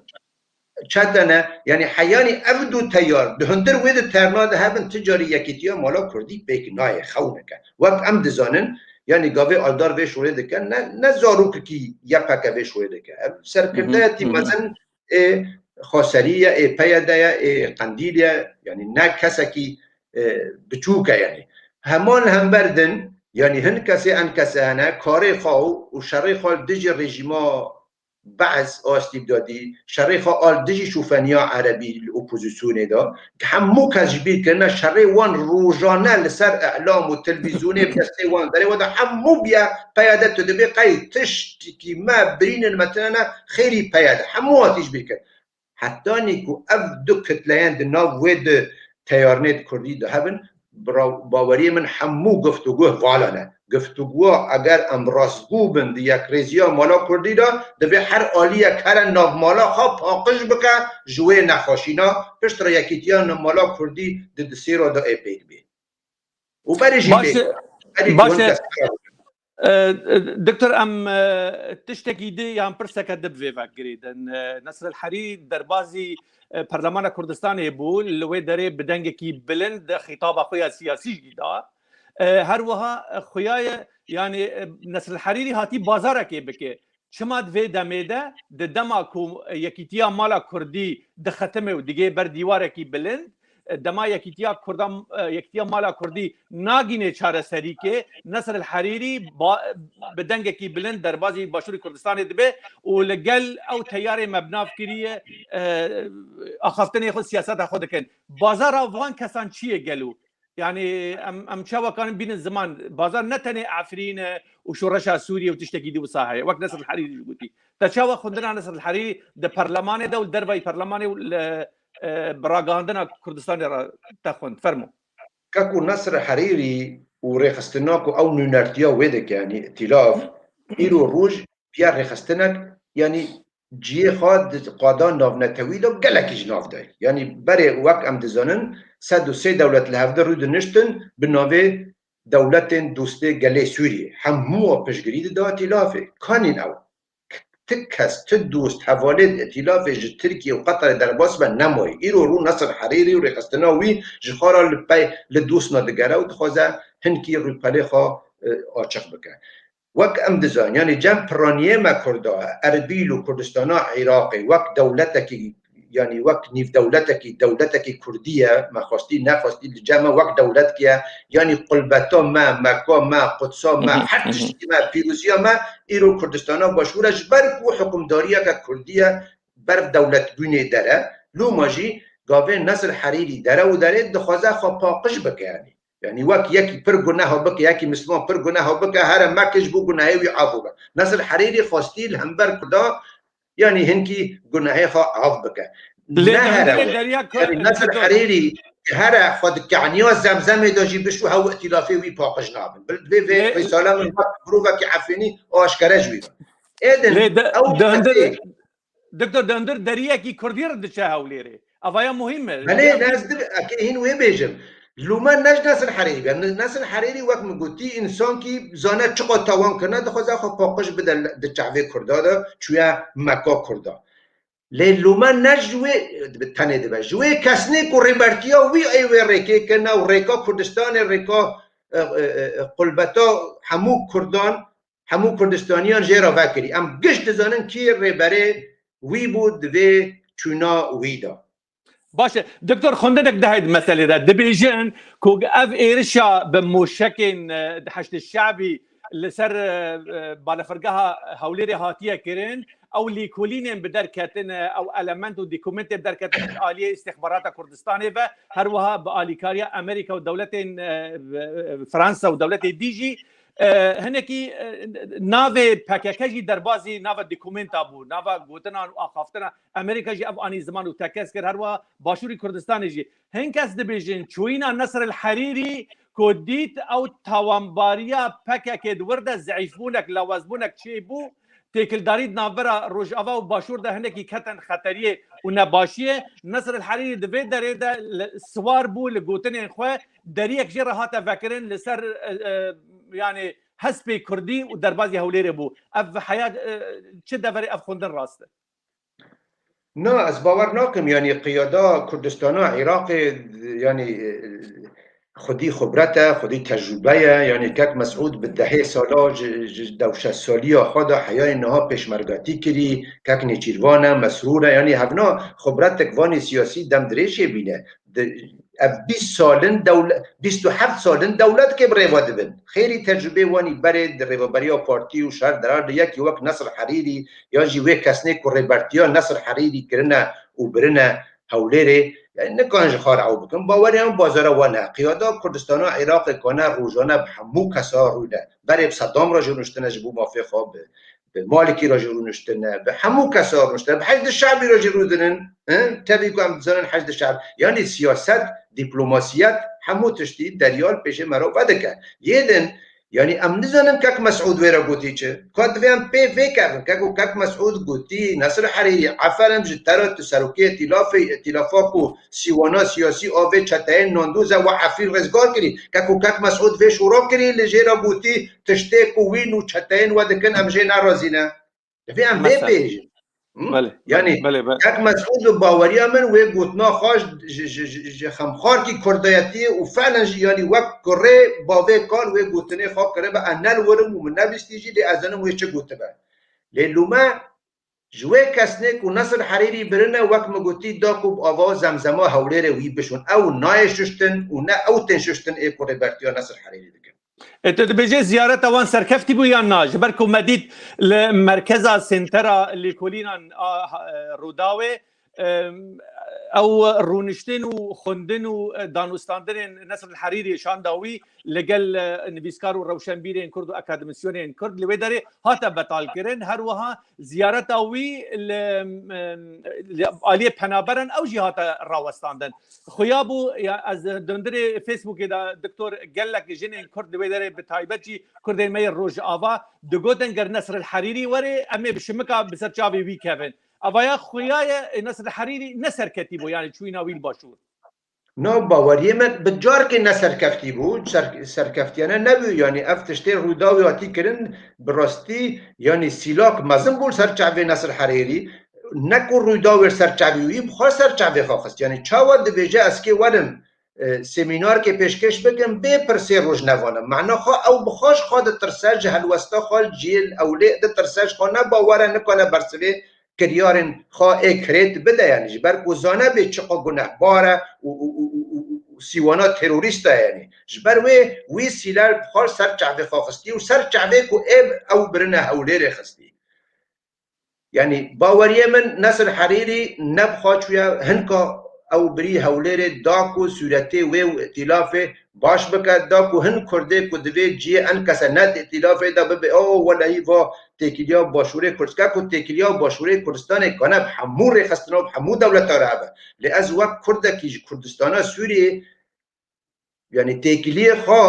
Çete ne. Yanî heyanî ev du teyar di hundir wê di terna de hebin, ti carî yekîtiya mala Kurdî pêk nayê, xewneke. Wek em dizanin, yanî gavê Aldar vê şorê dike, ne, ne zarokekî Y P G vê şorê dike. Ev serkirdeyetî mezin ê Xweserî ye, ê P Y D ye, ê Qendîl ye, yanî ne kesekî, e, biçûk e yanî. Heman hember din, yanî hin kesê enkese hene, karê xwe û, û şerê xwe li dijî rejîma Be'es a îstîbdadî, şerê xwe a li dijî şofeniya erebî li opozîsyonê de, hemû kes ji bîr kirine, şerê wan rojane li ser îlam û televîzyonê bi destê wan derê we de hemû biye P Y D, tu dibê qey tiştekî me birînin me tine ne xêrî P Y D. Hemû hatî ji bîr kir. Hetanî ku ev du kitleyên di nav wê du teyarinê di Kurdî de hebin, bira-, baweriyê min hemû guftûgo vala ne. Guftûgo eger em rastgû bin di yekrêziya mala Kurdî de, divê her aliyek here navmala xwe paqij bike ji wê nexweşîna, piştre yekîtiya mala Kurdî di, di sêra de ê pêk bê. Û berê jî Baş bê. e, Berê baş hûn e. kes E, e, Doktor, em, e, tiştekî di yan pirseke di bi vê ve girêdin. E, Nesr el Herîrî derbazî, e, Perlemana Kurdistanê bû, li wê derê bi dengekî bilind xîtaba xwe ya siyasî jî da. E, her wiha, e, xuya ye, yanî, e, Nesr el Herîrî hatî bazarekê bike. Çima di vê demê de, di dema ku Yekîtiya Mala Kurdî dixetime û digê ber dîwarekî bilind, dema Yekîtiya Kurdan, Yekîtiya Mala Kurdî nagînê çareserîkê, Nesr el Herîrî ba-, bi dengekî bilind derbazî Başûrê Kurdistanê dibe û li gel ew teyarê me bi nav kiriye, e, axaftinê xwe, siyaseta xwe dikin. Bazara van kesan çi ye gelo? Yanî em, em çawa karin bînin ziman, bazar ne tenê Efrîn e û şoreşa Sûriyê û tiştekî dî wisa heye. Wek Nesr el Herîrî jî gotî. Te çawa xwendina Nesr el Herîrî di perlemanê de û li dervayî perlemanê û li, e, bi ragihandina Kurdistanê re te xwend? Fermo. Keko Nesr Herîrî û rêxistina ku ew nûnertiya wê dike, yanî îtîlaf, îro roj biya rêxistinek, yanî cihê xwe di qadan navnetewî de gelekî ji nav de. Yanî berê wek em dizanin, sed û sê dewlet li hevdî rûdiniştin bi navê dewletên dostê gelê Sûriyê. Hemû wan piştgirî dida îtîlafê. Kanîn ew? Ti kes, ti dost, hevalê di îtîlafê ji Tirkiye û Qeterê derbas be nemaye. Îro rû Nesr Herîrî û rêxistina wî ji xwe re li pey, li dostna digere û dixwaze hinkî rûpelê xwe, e, açiq bike. Wek em dizanin, yanî cem piraniyê me Kurda, Erbîl û Kurdistana Iraqê, wek dewletekî, yanî wek nîvdewletekî, dewletekî Kurdî ye, me xwestî, nexwestî, li cem me wek dewletkî ye, yanî qulbeta me, Meka me, Qudsa me, her tiştî me, pîroziya me, îro Kurdistana Başûr e, ji ber ku hikûmdariyeke Kurdî ye, ber dewletbûnê der e, loma jî gavên Nesr Herîrî dere û derê dixwaze xwe paqij bike, yanî. Yanî wek yekî pir guneha bike, yekî Misliman pir guneha bike, here meke ji bo gunehê wî afû be. Nesr Herîrî xwestî li hember Kurda, yanî hinkî gunehê xwe af bike. Lê Ne di here hundirê we. Derya Yanî Nesr Herîrî here xwe di keniya Zemzemê de jî bişû, hew îtîlafê wî paqij nabin. Bi vê vê Lê- rîsale min wek mirovekî Efrînî aşkere ji wî be. Êdin Lê de, ew di hundir, kesê Doktor, di hundir deriyekî Kurdî re diçe Hewlêrê. Evaya muhîm e. Belê, Vê ne ez dib-, eke hîn wê bêjim. Lûme ne ji Nesr Herêrî be. Ne-, Nesr Herêrî wek min gotî, însankî zane çiqa tawan kirine, dixwaze xwe paqij bide le-, di çavê Kurda de, çûye Meka Kurda. Lê lûme ne ji wê tenê dibe. Ji wê kesnê ku rêbertiya wî ê wê rêkê kirine û rêka Kurdistanê, rêka, e, e, e, qulbeta hemû Kurdan, hemû Kurdistaniyan jê re vekirî. Em giş dizanin kî rêberê wî bû di vê çûna wî de. Baş e. Doktor, xwendineke di meselê de dibêjin ku ev êrişa bi moşekên, e, Heşdê Şebî li ser, e, e, balafirgeha Hewlêrê hatiye kirin, ew lêkolînên bi derketin, e, ew element û dokumentê bi derketin ji aliyê îstixbarata Kurdistanê ve, her wiha bi alîkariya Amerîka û dewletên, e, e, Fransa û dewletê dî jî, e, hinekî, e, navê P K K jî derbazî nava dokumenta bû, nava gotinan û axaftina. Amerîka jî ev anî ziman û tekez kir, her wiha Başûrî Kurdistanê jî. Hin kes dibêjin, çûyîna Nesr el Herîrî ku dît ew tawanbariya P K K di wir de zeîfbûnek, lawazbûnek çêbû, têkildarî di navbera Rojava û Başûr de hinekî ketin xeteriyê û nebaşiyê. Nesr el Herîrî di vê derê de li, siwar bû li gotinên xwe, deriyek jê re hate vekirin li ser, e, e, yanî hespê Kurdî û derbazî Hewlêrê bû. Ev heya, e, çi deverê ev xwendin rast e? Na, ez bawer nakim, yanî qiyada Kurdistana Iraqê, yanî, e, xwedî xibret e, xwedî tecrûbe ye, yanî kek Mesûd bi dehê sala ji, ji dewşesaliya xwe de heyayê niha pêşmergatî kirî, kek Nêçîrvan e, Mesrûr e, yanî hevna xibretek vanê siyasî dem dirêjê bîne. Di, ev bîst sal in dewle-, bîst û heft sal in dewletkê bi rêva dibin. Xêrî tecrûbê wanî berê di rêveberiya partî û şer derar de yekî wek Nesr Herîrî yan jî wê kesnê ku rêbertiya Nesr Herîrî kirine û birine Hewlêrê, yanî nikan ji xwe re ew bikin. Bawerê em bazara wan e. Qiyada Kurdistana Iraqê kane rojane bi hemû kesa rûne. Berê bi Sedam re jî rûniştine ji bo mafê xwe, bi, bi Malikî re jî rûniştine, bi hemû kesa rûniştine, bi Heşd Şebî re jî rûdinin. Hin? Tevî ku em dizanin Heşd Şeb. Yanî siyaset, dîplomasiyet, hemû tiştî derya li pêşê me re vedike. Yê din, yanî em nizanin kek Mesûd wê re gotî çi. Ka divê em pê vê kevin. Keko kek Mesûd gotî, Nesr Herîrî, eferim ji te re tu serokê îtîlafê, îtîlafa ku sîwana siyasî a vê çeteyên nandoz e we Efrîn rizgar kirî. Keko kek Mesûd vê şûra kirî, li jê re gotî tiştê ku wî nû çeteyên we dikin em jê nerazî ne. Divê em vê Mesela. bêjin. Hı? Belê, Yanî, belê, belê, belê. Kek Mesûd bi baweriya min wê gotina xwe ji, ji, ji, ji, ji xemxarkî kurdayetiyê û felen jî, yanî wek kurê bavê kal wê gotinê xwe kiribe, ez ne li wir im û min nebîstî jî, lê ez zanim wê çi gotibe. Lê lûme ji wê kesnê ku Nesr Herîrî birine, wek min gotî, da ku bi ava Zemzema Hewlêrê wî bişon. Ew nayê şuştin û ne ew tên şuştin ê ku rêbertiya Nesr Herîrî dikin. E, tu dibêjê ziyareta wan serkeftî bû yan na? Ji ber ku me dît li merkeza sentera lêkolînan a, e, Rûdawê, e, ew rûniştin û xwendin û, e, danûstandinên Nesr Herîrî şanda wî li gel, e, nivîskar û rewşenbîrên Kurd û akademîsyenên Kurd li wê derê hate betalkirin. Her wiha ziyareta wî li, em, li aliyê penaberan ew jî hate rawestandin. Xuya bû, ya, ez di hundirê Facebookê de, doktor, gelek jinên Kurd li wê derê, bi taybet jî Kurdên me yê Rojava, digotin ger Nesr el Herîrî were, em ê bi şimika bi ser çavê wî kevin. Evaya xuya ye, Nesr el Herîrî ne serketî bû, yanî çûyîna wî li başûr. Na, baweriyê me bi carkê ne serkeftî bû, ser-, serkeftiyane nebû. Yanî ev tiştê Rûdawê hatî kirin, bi rastî, yanî sîlak mezin bû li ser çavê Nesr Herêrî. Ne ku Rûdawê li ser çavê wî, bi xwe ser çavê xwe xist. Yanî çawa dibêje ez kê werim, e, semînarkê pêşkêş bikim, bê pirsê rojnevan e. Mehna xwe ew bi xwe ji xwe ditirse, ji helwesta xwe, ji ciyê ew lê ditirse, ji xwe ne bawer e, nikane bersivê kiryarên xwe ê kirêt bide, yanî ji ber ku zane bê çiqa gunehbar e û, û, û, û, û, û sîwana terorîst e, yanî ji ber wê wî sîler bi xwe ser çavê xwe xistî û ser çavê ku ê ew birine Hewlêrê xistî. Yanî baweriyê min Nesr Herîrî ne bi xwe çûye, hinka ew birî Hewlêrê da ku sûretê wê û îtîlafê baş bike, da ku hin Kurdê ku divê ciyê enkese ne di îtîlafê de bibe, o welehî va têkiliya Başûrê Kurdistanê, ku têkiliya Başûrê Kurdistanê kane bi hemû rêxistina û bi hemû dewleta re hebe. Lê ez wek Kurdekî ji Kurdistana Sûriyê, yanî têkiliyê xwe,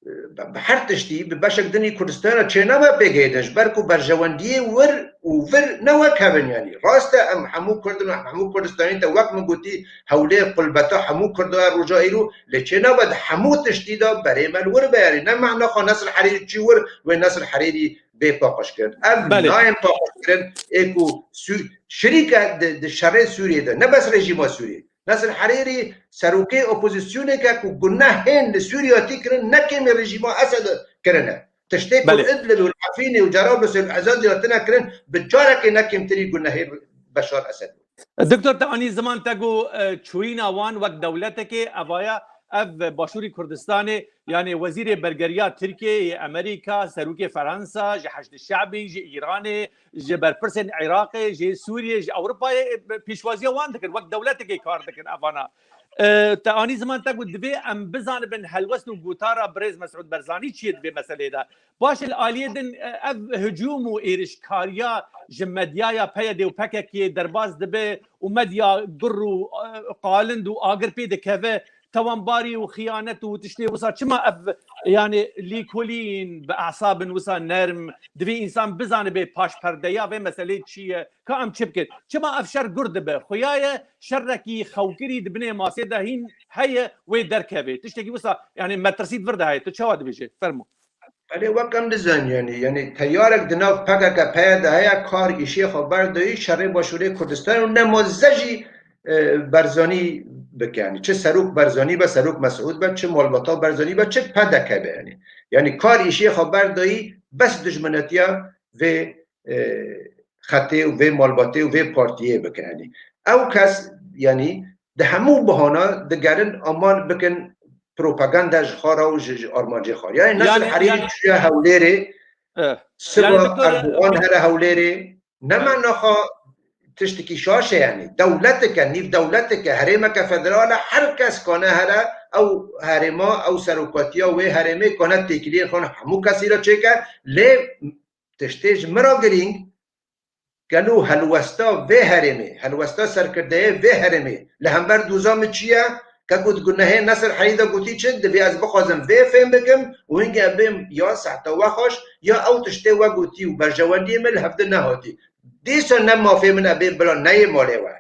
e, Bi her tiştî, bi beşek dinî Kurdistana çênabe pêgehê din, ji ber ku berjewendiyê wir û vir ne wek hev in, yanî rast e, em hemû Kurd in û em hemû Kurdistanî te, wek min gotî, hewlê qulbeta hemû Kurda ye roja îro, lê çênabe di hemû tiştî de berê me li wir be, yanî ne mehna xwe Nesr Herêrî çî wir wê Nesr Herêrî bê paqij kirin. Ev Belê. nayên paqij kirin, ê ku Sû-, şirîke di, di şerê Sûriyê de, ne bes rejîma Sûriyê. Nesr Herêrî serokê opozîsyoneke ku gunehên li Sûriya tî kirin, ne kêmî rejîma Esed kirine. Tiştê ku Belê. Idlib û Efrînê û Cerablusê û Ezazî hatine kirin, bi carekê ne kêmtirî gunehê Beşar Esed bû. Doktor, te anî ziman te got, e, çûyîna wan wek dewletekê, evaya ev Başûrî Kurdistanê, yanî wezîrê bergeriya Tirkiyê, yê Amerîka, serokê Fransa, ji Heşdî Şebî, ji Îranê, ji berpirsên Iraqê, ji Sûriyê, ji Ewropayê, e, pêşwaziya wan dikin, wek dewletekê kar dikin evana. E, te anî ziman te got, divê em bizanibin helwest û gotara birêz Mesûd Barzanî çi ye di vê meseleyê de? Baş e, li aliyê din, e, ev hicûm û êrişkariya ji medyaya P Y D û P K K derbas dibe û medya gur û, e, qalind û agir pê dikeve, tawanbarî û xiyanet û tiştê wisa. Çima ev, yanî, lêkolîn bi esabin wisa nerm, divê însan bizanibe paşperdeya vê meselê çi ye, ka em çi bikin? Çima ev şer gur dibe? Xuya ye şerekî xewkirî di binê masê de hîn heye, wê derkeve. Tiştekî wisa, yanî, metirsî di vir de heye. Tu çawa dibêje? Fermo. Belê, wek em dizanî, yanî, yanî teyarek di nav P K K P Y D de heye, kar îşê xwe berdayî şerê Başûrê Kurdistanê û nemaze jî, e, Barzanî bike. Yanî çi serok Barzanî be, serok Mesûd be, çi malbata Barzanî be, çi P D K be, yanî. Yanî kar îşê xwe berdayî bes dijminetiya vê, e, xetê û vê malbatê û vê partiyê bike. Yanî ew kes, yanî di hemû bihana digerin aman bikin propaganda ji xwe re û ji, ji armancê xwe re. Yanî Nesr Yanî, Herîrî yanî, çûye Hewlêrê, eh, siba yanî, doktor, Erdogan here Hewlêrê. Ne Eh. mehna xwe tiştekî şaş e, yanî dewleteke, nîv dewleteke, herêmeke federal e, her kes kane here ew herêma, ew serokatiya wê herêmê kane têkiliyên xwe hemû kesî re çêke, lê tiştê ji min re girîng, gelo helwesta vê herêmê, helwesta serkirdeyê vê herêmê li hember doza min çi ye? Ke got gunehê Nesr Herîrî de gotî çi, divê ez bixwazim vê fêm bikim û hingê bêm ya sehta we xweş, ya ew tiştê we gotî û berjewendiyê min li hevdin nehatî. Dîsa ne mafê min e bêm bila neyê malê we.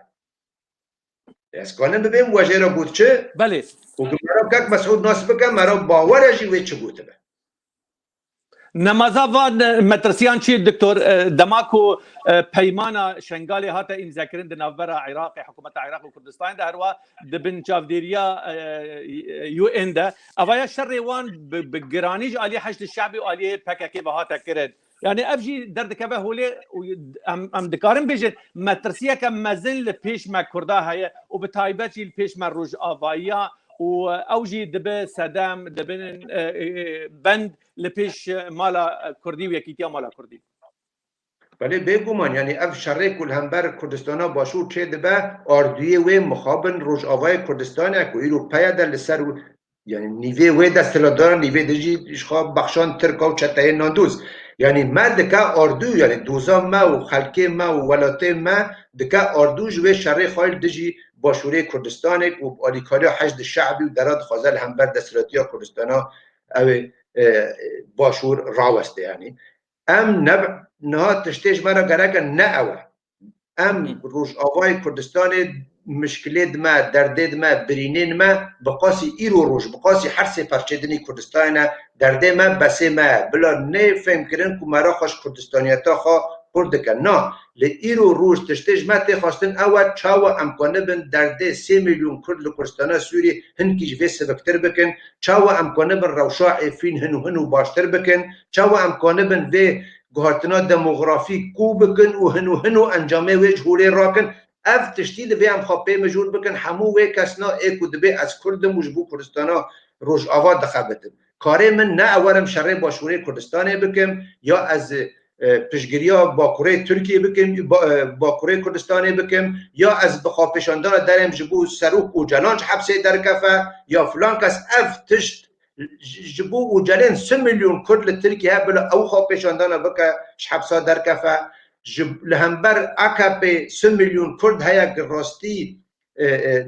Ez kanim bibêm we jê re got çi? Belê. Û bi me re kek Mesûd nas bike, me re bawer e jî wê çi gotibe. Nemaza van, e, metirsiyan çi, doktor? E, dema ku, e, peymana Şengalê hate îmzekirin di navbera Iraqê, hikûmeta Iraq û Kurdistanê de, herwa di bin çavdêriya, e, U N de, evaya şerê wan bi, bi giranî ji aliyê Heşdî Şebî û aliyê P K K ve hate kirin. Yanî ev jî derdikeve holê û em, em dikarin bêjin, metirsiyeke mezin li pêş me Kurda heye û bi taybet jî li pêş me Rojavayiya û ew jî dibe sedem, dibin, e, e, e, bend li pêş mala Kurdî û yekîtiya mala Kurdî. Belê, bêguman, yanî ev şerê ku li hember Kurdistana Başûr çêdibe, ardûyê wê mixabin Rojavayê Kurdistanê ku îro P Y D li ser, yanî nîvê wê desthilatdar e, nîvê din jî ji xwe bexşand Tirka û çeteyên nandoz. Yanî me dike ardû, yanî doza me û xelkê me û welatê me dike ardû ji wê şerê xwe li dijî Başûrê Kurdistanê û bi alîkariya Heşdî Şebî û dera dixwaze li hember desthilatiya Kurdistana ew ê, e, Başûr raweste, yanî. Em ne, niha tiştê ji me re gerek e, ne ew e. Em Hı. Rojavayê Kurdistanê mişkilê dime, derdê dime, birînên me bi qasî îro roj, bi qasî her sê perçê dinî Kurdistanê ne, derdê me besê me ye. Bila nê fêmkirin ku me re xweş Kurdistaniyeta xwe qurt dike. Na, li îro roj tiştê ji me tê xwestin ew e, çawa em kanibin derdê sê milyon Kurd li Kurdistana Sûriyê hinkî ji vê siviktir bikin, çawa em kanibin rewşa Êfrîn hin û hin û baştir bikin, çawa em kanibin vê guhertina demografî kû bikin û hin û hin û encamê wê ji holê rakin. Ev tiştî divê em xwe pê mijûl bikin, hemû wê kesna ê ku dibê ez Kurd im û ji bo Kurdistana Rojava dixebitim. Karê min ne ew werim şerê Başûrê Kurdistanê bikim, ya ez, e, piştgiriya Bakurê Tirkiyê bikim, ba-, e, Bakurê Kurdistanê bikim, ya ez bi xwepêşandana derêm ji bo Serok Ocalan ji hepsê derkefe, ya filan kes, ev tişt ji, ji bo Ocelên sê milyon Kurd li Tirkiye bila ew xwepêşandana bike, ji hepsa derkefe. Ji, li hember A K P sê milyon Kurd heye, ki rastî, e, e,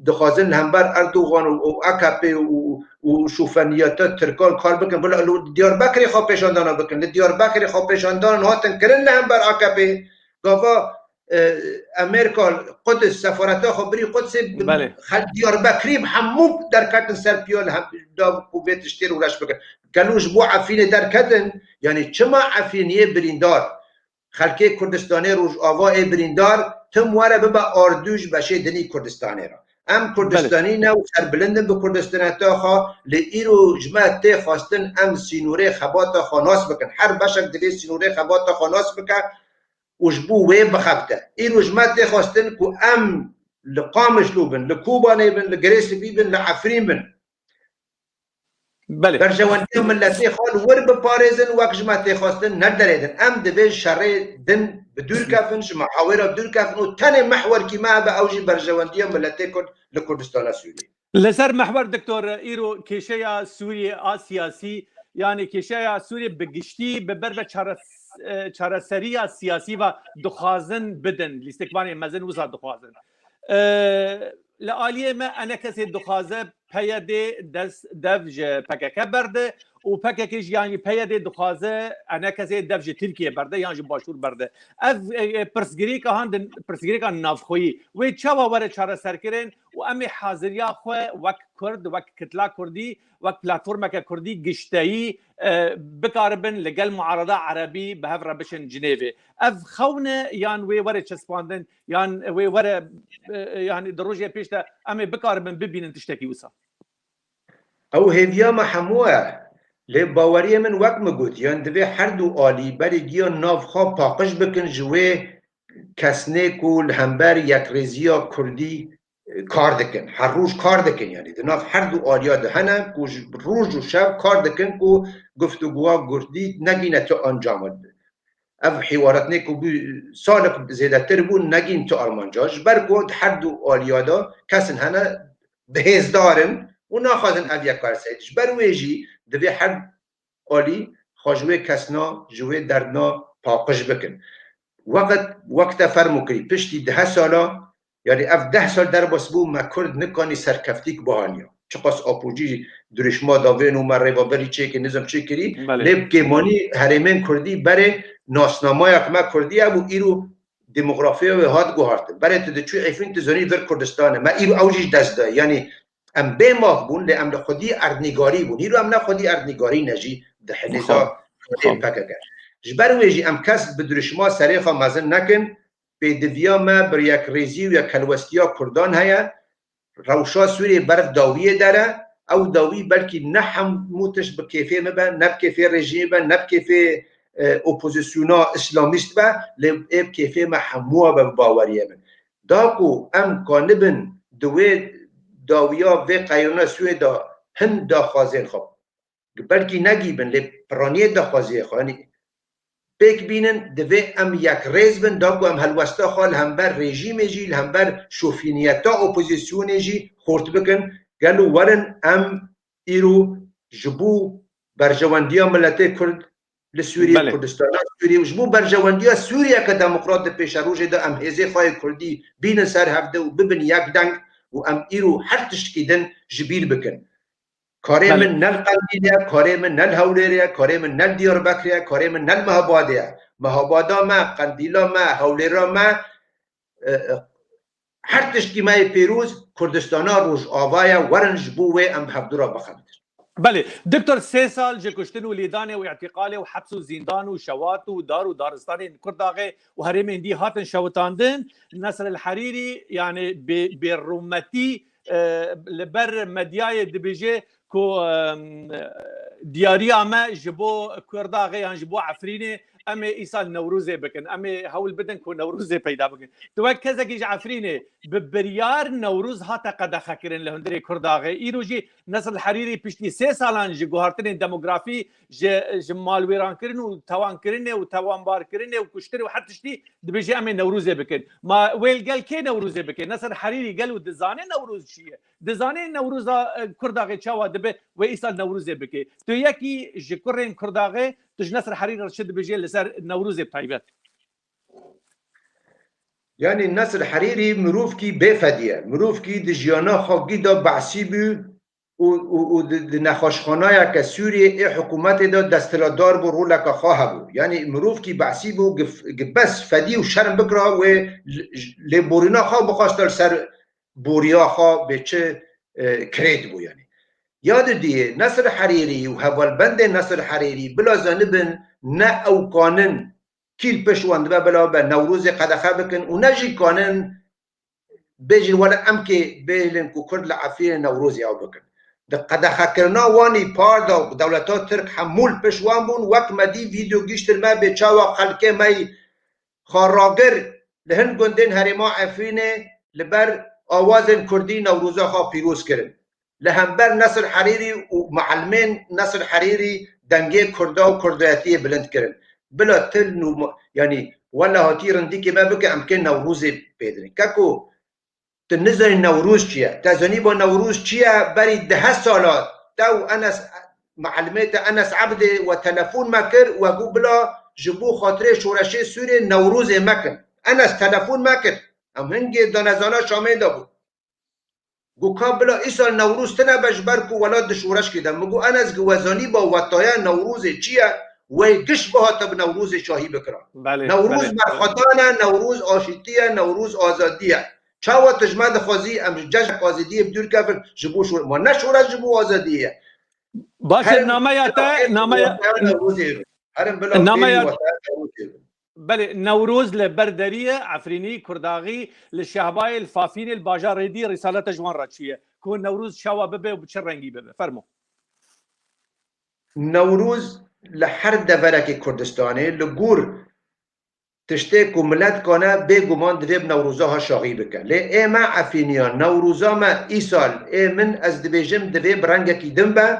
dixwazin li hember Erdogan û, û A K P û, û şofeniyeta Tirkan kar bikin. Bila li Diyarbekirê xwe pêşandana bikin. Li Diyarbekirê xwe pêşandanan hatin kirin li hember A K P. Gava, e, Amerîka Qudus, sefareta xwe birî Qudsê bi Belê. xel-, Diyarbekirî bi hemû derketin ser piya li hem, da ku vê tiştê rûreş bikin. Gelo ji bo Efrînê derketin, yanî çima Efrîniyê birîndar? Xelkê Kurdistanê Rojava ê birîndar tim were bibe ardû ji beşê dinî Kurdistanê re. Em Kurdistanî ne û serbilind in bi Kurdistaneta xwe, lê îro ji me tê xwestin em sînorê xebata xwe nas bikin. Her beşek divê sînorê xebata xwe nas bike û ji bo wê bixebite. Îro ji me tê xwestin ku em li Qamişlo bin, li Kobanê bin, li Girê Spî bin, li Efrîn bin. Belê. Berjewendiya miletê xwe li wir biparêzin, wek ji me tê xwestin, ne derêdin. Em divê şerê din bi dûr kevin, ji me hawêra bi dûr kevin û tenê mehwerkî me hebe, ew jî berjewendiya miletê Kurd li Kurdistana Sûriyê. Li ser mehwer, Doktor, îro kêşeya Sûriyê a siyasî, yanî kêşeya Sûriyê bi giştî bi ber ve çares-, e, çareseriya siyasî ve dixwazin bidin, lîstikvanê mezin wisa dixwazin. E, li aliyê me enekesê dixwaze P Y D dest dev ji P K K berde û P K K jî, yanî P Y D dixwaze enekesê dev ji Tirkiye berde yan ji Başûr berde. Ev, e, e, pirsgirêka han din, pirsgirêka navxweyî. Wê çawa were çareserkirin û em ê haziriya xwe wek Kurd, wek kitla Kurdî, wek platformeke Kurdî gişteyî, e, bikaribin li gel muarada Erebî bi hev re biçin Cinêvê. Ev xewn e yan wê were çespandin? Yan wê were, e, yanî di rojê pêş de em ê bikaribin bibînin tiştekî wisa? Ew hêviya me hemû e. Lê baweriyê min wek min got, yan divê her du alî berê giya nav xwe paqij bikin ji wê kesnê ku li hember yekrêziya Kurdî, e, kar dikin. Her roj kar dikin, yanî di nav her du aliya de hene ku ji roj û şev kar dikin ku guftûgoya Kurdî negîne tu ancama. Ev hîwaretnê ku bû salek zêdetir bû, negîn tu armanca. Ji ber ku di her du aliya de kesin hene bihêzdar in û naxwazin ev yekar seyî. Ji ber wê jî divê her alî xwe ji wê kesna, ji wê derdna paqij bikin. Weqt, wek te fermo kirî, piştî deh sala, yanî ev deh sal derbas bû, me Kurd nikanî serkeftîk bihaniya. Çiqas Apo jî dirûşma davên û me rêveberî çêkir, nizam çêkirî, Belê. lê bi kêmanî herêmên Kurdî berê nasnamaya me Kurdî hebû, îro demografiya wê hat guhartin. Berê tu diçû Efrîn, tu zanî vir Kurdistan e. Me îro ew jî ji dest da. Yanî em bê maf bûn, lê em li xwedî erdnîgarî bûn. Îro em ne xwedî erdnîgarî ne jî di hinêza Xwe, xwedê xwe. P K K. Ji ber wê jî em kes bi dirûşma serê xwe mezin nekin. Pêdiviya me bi yekrêzî û yekhelwestiya Kurdan heye. Rewşa Sûriyê ber dawiyê der e. Ew dawî belkî ne hemû tişt bi kêfê min be, ne bi kêfê rejîmê be, ne bi kêfê, e, opozisyona îslamîst be, lê ê bi kêfê me hemû be, bi baweriyê min. Da ku em kanibin di wê dawiya vê qeyûna Sûriyê de hin daxwazên xwe belkî negîbin, lê piraniyê daxwaziyê xwe, yanî pêk bînin, divê em yekrêz bin, da ku em helwesta xwe li hember rejîmê jî, li hember şofîniyeta opozisyonê jî xurt bikin. Gelo werin em îro ji bo berjewendiya miletê Kurd li Sûriyê, Belê. Kurdistana Sûriyê û ji bo berjewendiya Sûriyeke demokrat di pêşerojê de em hêzê xwe yê Kurdî bînin ser hevde û bibin yek deng û em îro her tiştkî din ji bîr bikin. Karê Belê. min ne li Qendîlê ye, karê min ne li Hewlêrê ye, karê min ne li Diyarbekirê ye, karê min ne li Mehabadê ye. Mehabada me, Qendîla me, Hewlêra me, e, e, her tiştî me yê pêroz Kurdistana Rojava ye, werin ji bo wê em bi hevdû re bixebitin. Belê, Doktor, sê sal ji kuştin û lêdanê û îtîqalê û heps û zîndan û şewat û dar û daristanên Kurdaxê û herêmên dî hatin şewitandin. Nesr el Herîrî, yanî bê, bêrûmetî, e, li ber medyayê dibêje ku, e, diyariya me ji bo Kurdaxê yan ji bo Efrînê, em ê îsal Newrozê bikin. Em ê hewl bidin ku Newrozê peyda bikin. Tu wek kesekî ji Efrînê bi biryar Newroz hate qedexekirin li hundirê Kurdaxê. Îro jî Nesr el Herîrî piştî sê salan ji guhartinên demografî, ji, ji malwêrankirin û tewankirinê û tewanbarkirinê û kuştinê û her tiştî dibêje em ê Newrozê bikin. Ma wê li gel kê Newrozê bike? Nesr Herîrî gelo dizane Newroz çi ye? Dizane Newroza, e, Kurdaxê çawa dibe, wê îsal Newrozê bike? Tu yekî ji kurên Kurdaxê, tu ji Nesr Herîrî re çi dibêje li ser Newrozê bi taybet? Yanî Nesir Herîrî mirovkî bêfedî ye. Mirovkî di jiyana xwe gî de behsî bû û, û, û di, di nexweşxanayeke Sûriyê ê hikûmetê de desthilatdar bû, roleke xwe hebû. Yanî mirovkî behsî bû, gi, gi bes fedî û şerm bikira wê l-, lêborîna xwe bixwesta li ser boriya xwe bê çi, e, kirêt bû yanî. Ya didiyê Nesir Herîrî û hevalbendên Nesir Herîrî bila zanibin ne ew kanin kî li pişt wan dibe bila be Newrozê qedexe bikin û ne jî kanin bêjin wele em kê bêhilin ku Kurd li Efrînê Newrozê ew bikin. Di qedexekirina wanî par de dewleta Tirk hemû li pişt wan bûn. Wek me dî vîdeo gihiştin me bê çawa xelkê me yî xwe ragir li hin gundên herêma Efrînê li ber awazên Kurdî Newroza xwe pîroz kirin. Li hember Nesir Herîrî û muelimên Nesir Herîrî dengê Kurda û Kurdayetiyê bilind kirin. Bila til nû, yanî wela hatî rindîkê me bike em kê Newrozê pê dirin. Keko, tu nizanî Newroz çi ye? Te zanîba Newroz çi ye? Berî deh sala te û Enes, muelimê te Enes Ebdê we telefon me kir, we got bila ji bo xatirê şoreşê Sûriyê Newrozê mekin. Enes telefon me kir. Em hingê danezana Şamê de bûn. Got ka bila îsal Newroz tine be ji ber ku welat di şoreşkê de. Min got Enes gi we zanîba wetaya Newrozê çi ye? Wê giş bihate bi Newrozê şahî bikira. Belê, Newroz belê, belê. Berxwedan e, Newroz aşîtî ye, Newroz azadî ye. Çawa tu ji me dixwazî em ji cejnek azadiyê bi dûr kevin ji bo şor-, ma ne şoreş ji bo azadiyê ye. Baş e, Herin nameya te, nameya, wetaya Newrozê. Herin bila nameya, pêlî wetaya Newrozê. Belê, Newroz li ber derî ye, Efrînî, Kurdaxî, li Şehbayê, li Fafînê, li bajarê dî, rîsalete ji wan re çûye. Ku Newroz çawa bibe û bi çi rengî bibe? Fermo. Newroz li her deverekê Kurdistanê li gor tiştê ku milet kane bêguman divê bi Newroza ha şaxî bike. Lê ê me Efrîniyan, Newroza me îsal, ê min ez dibêjim divê bi rengekî din be,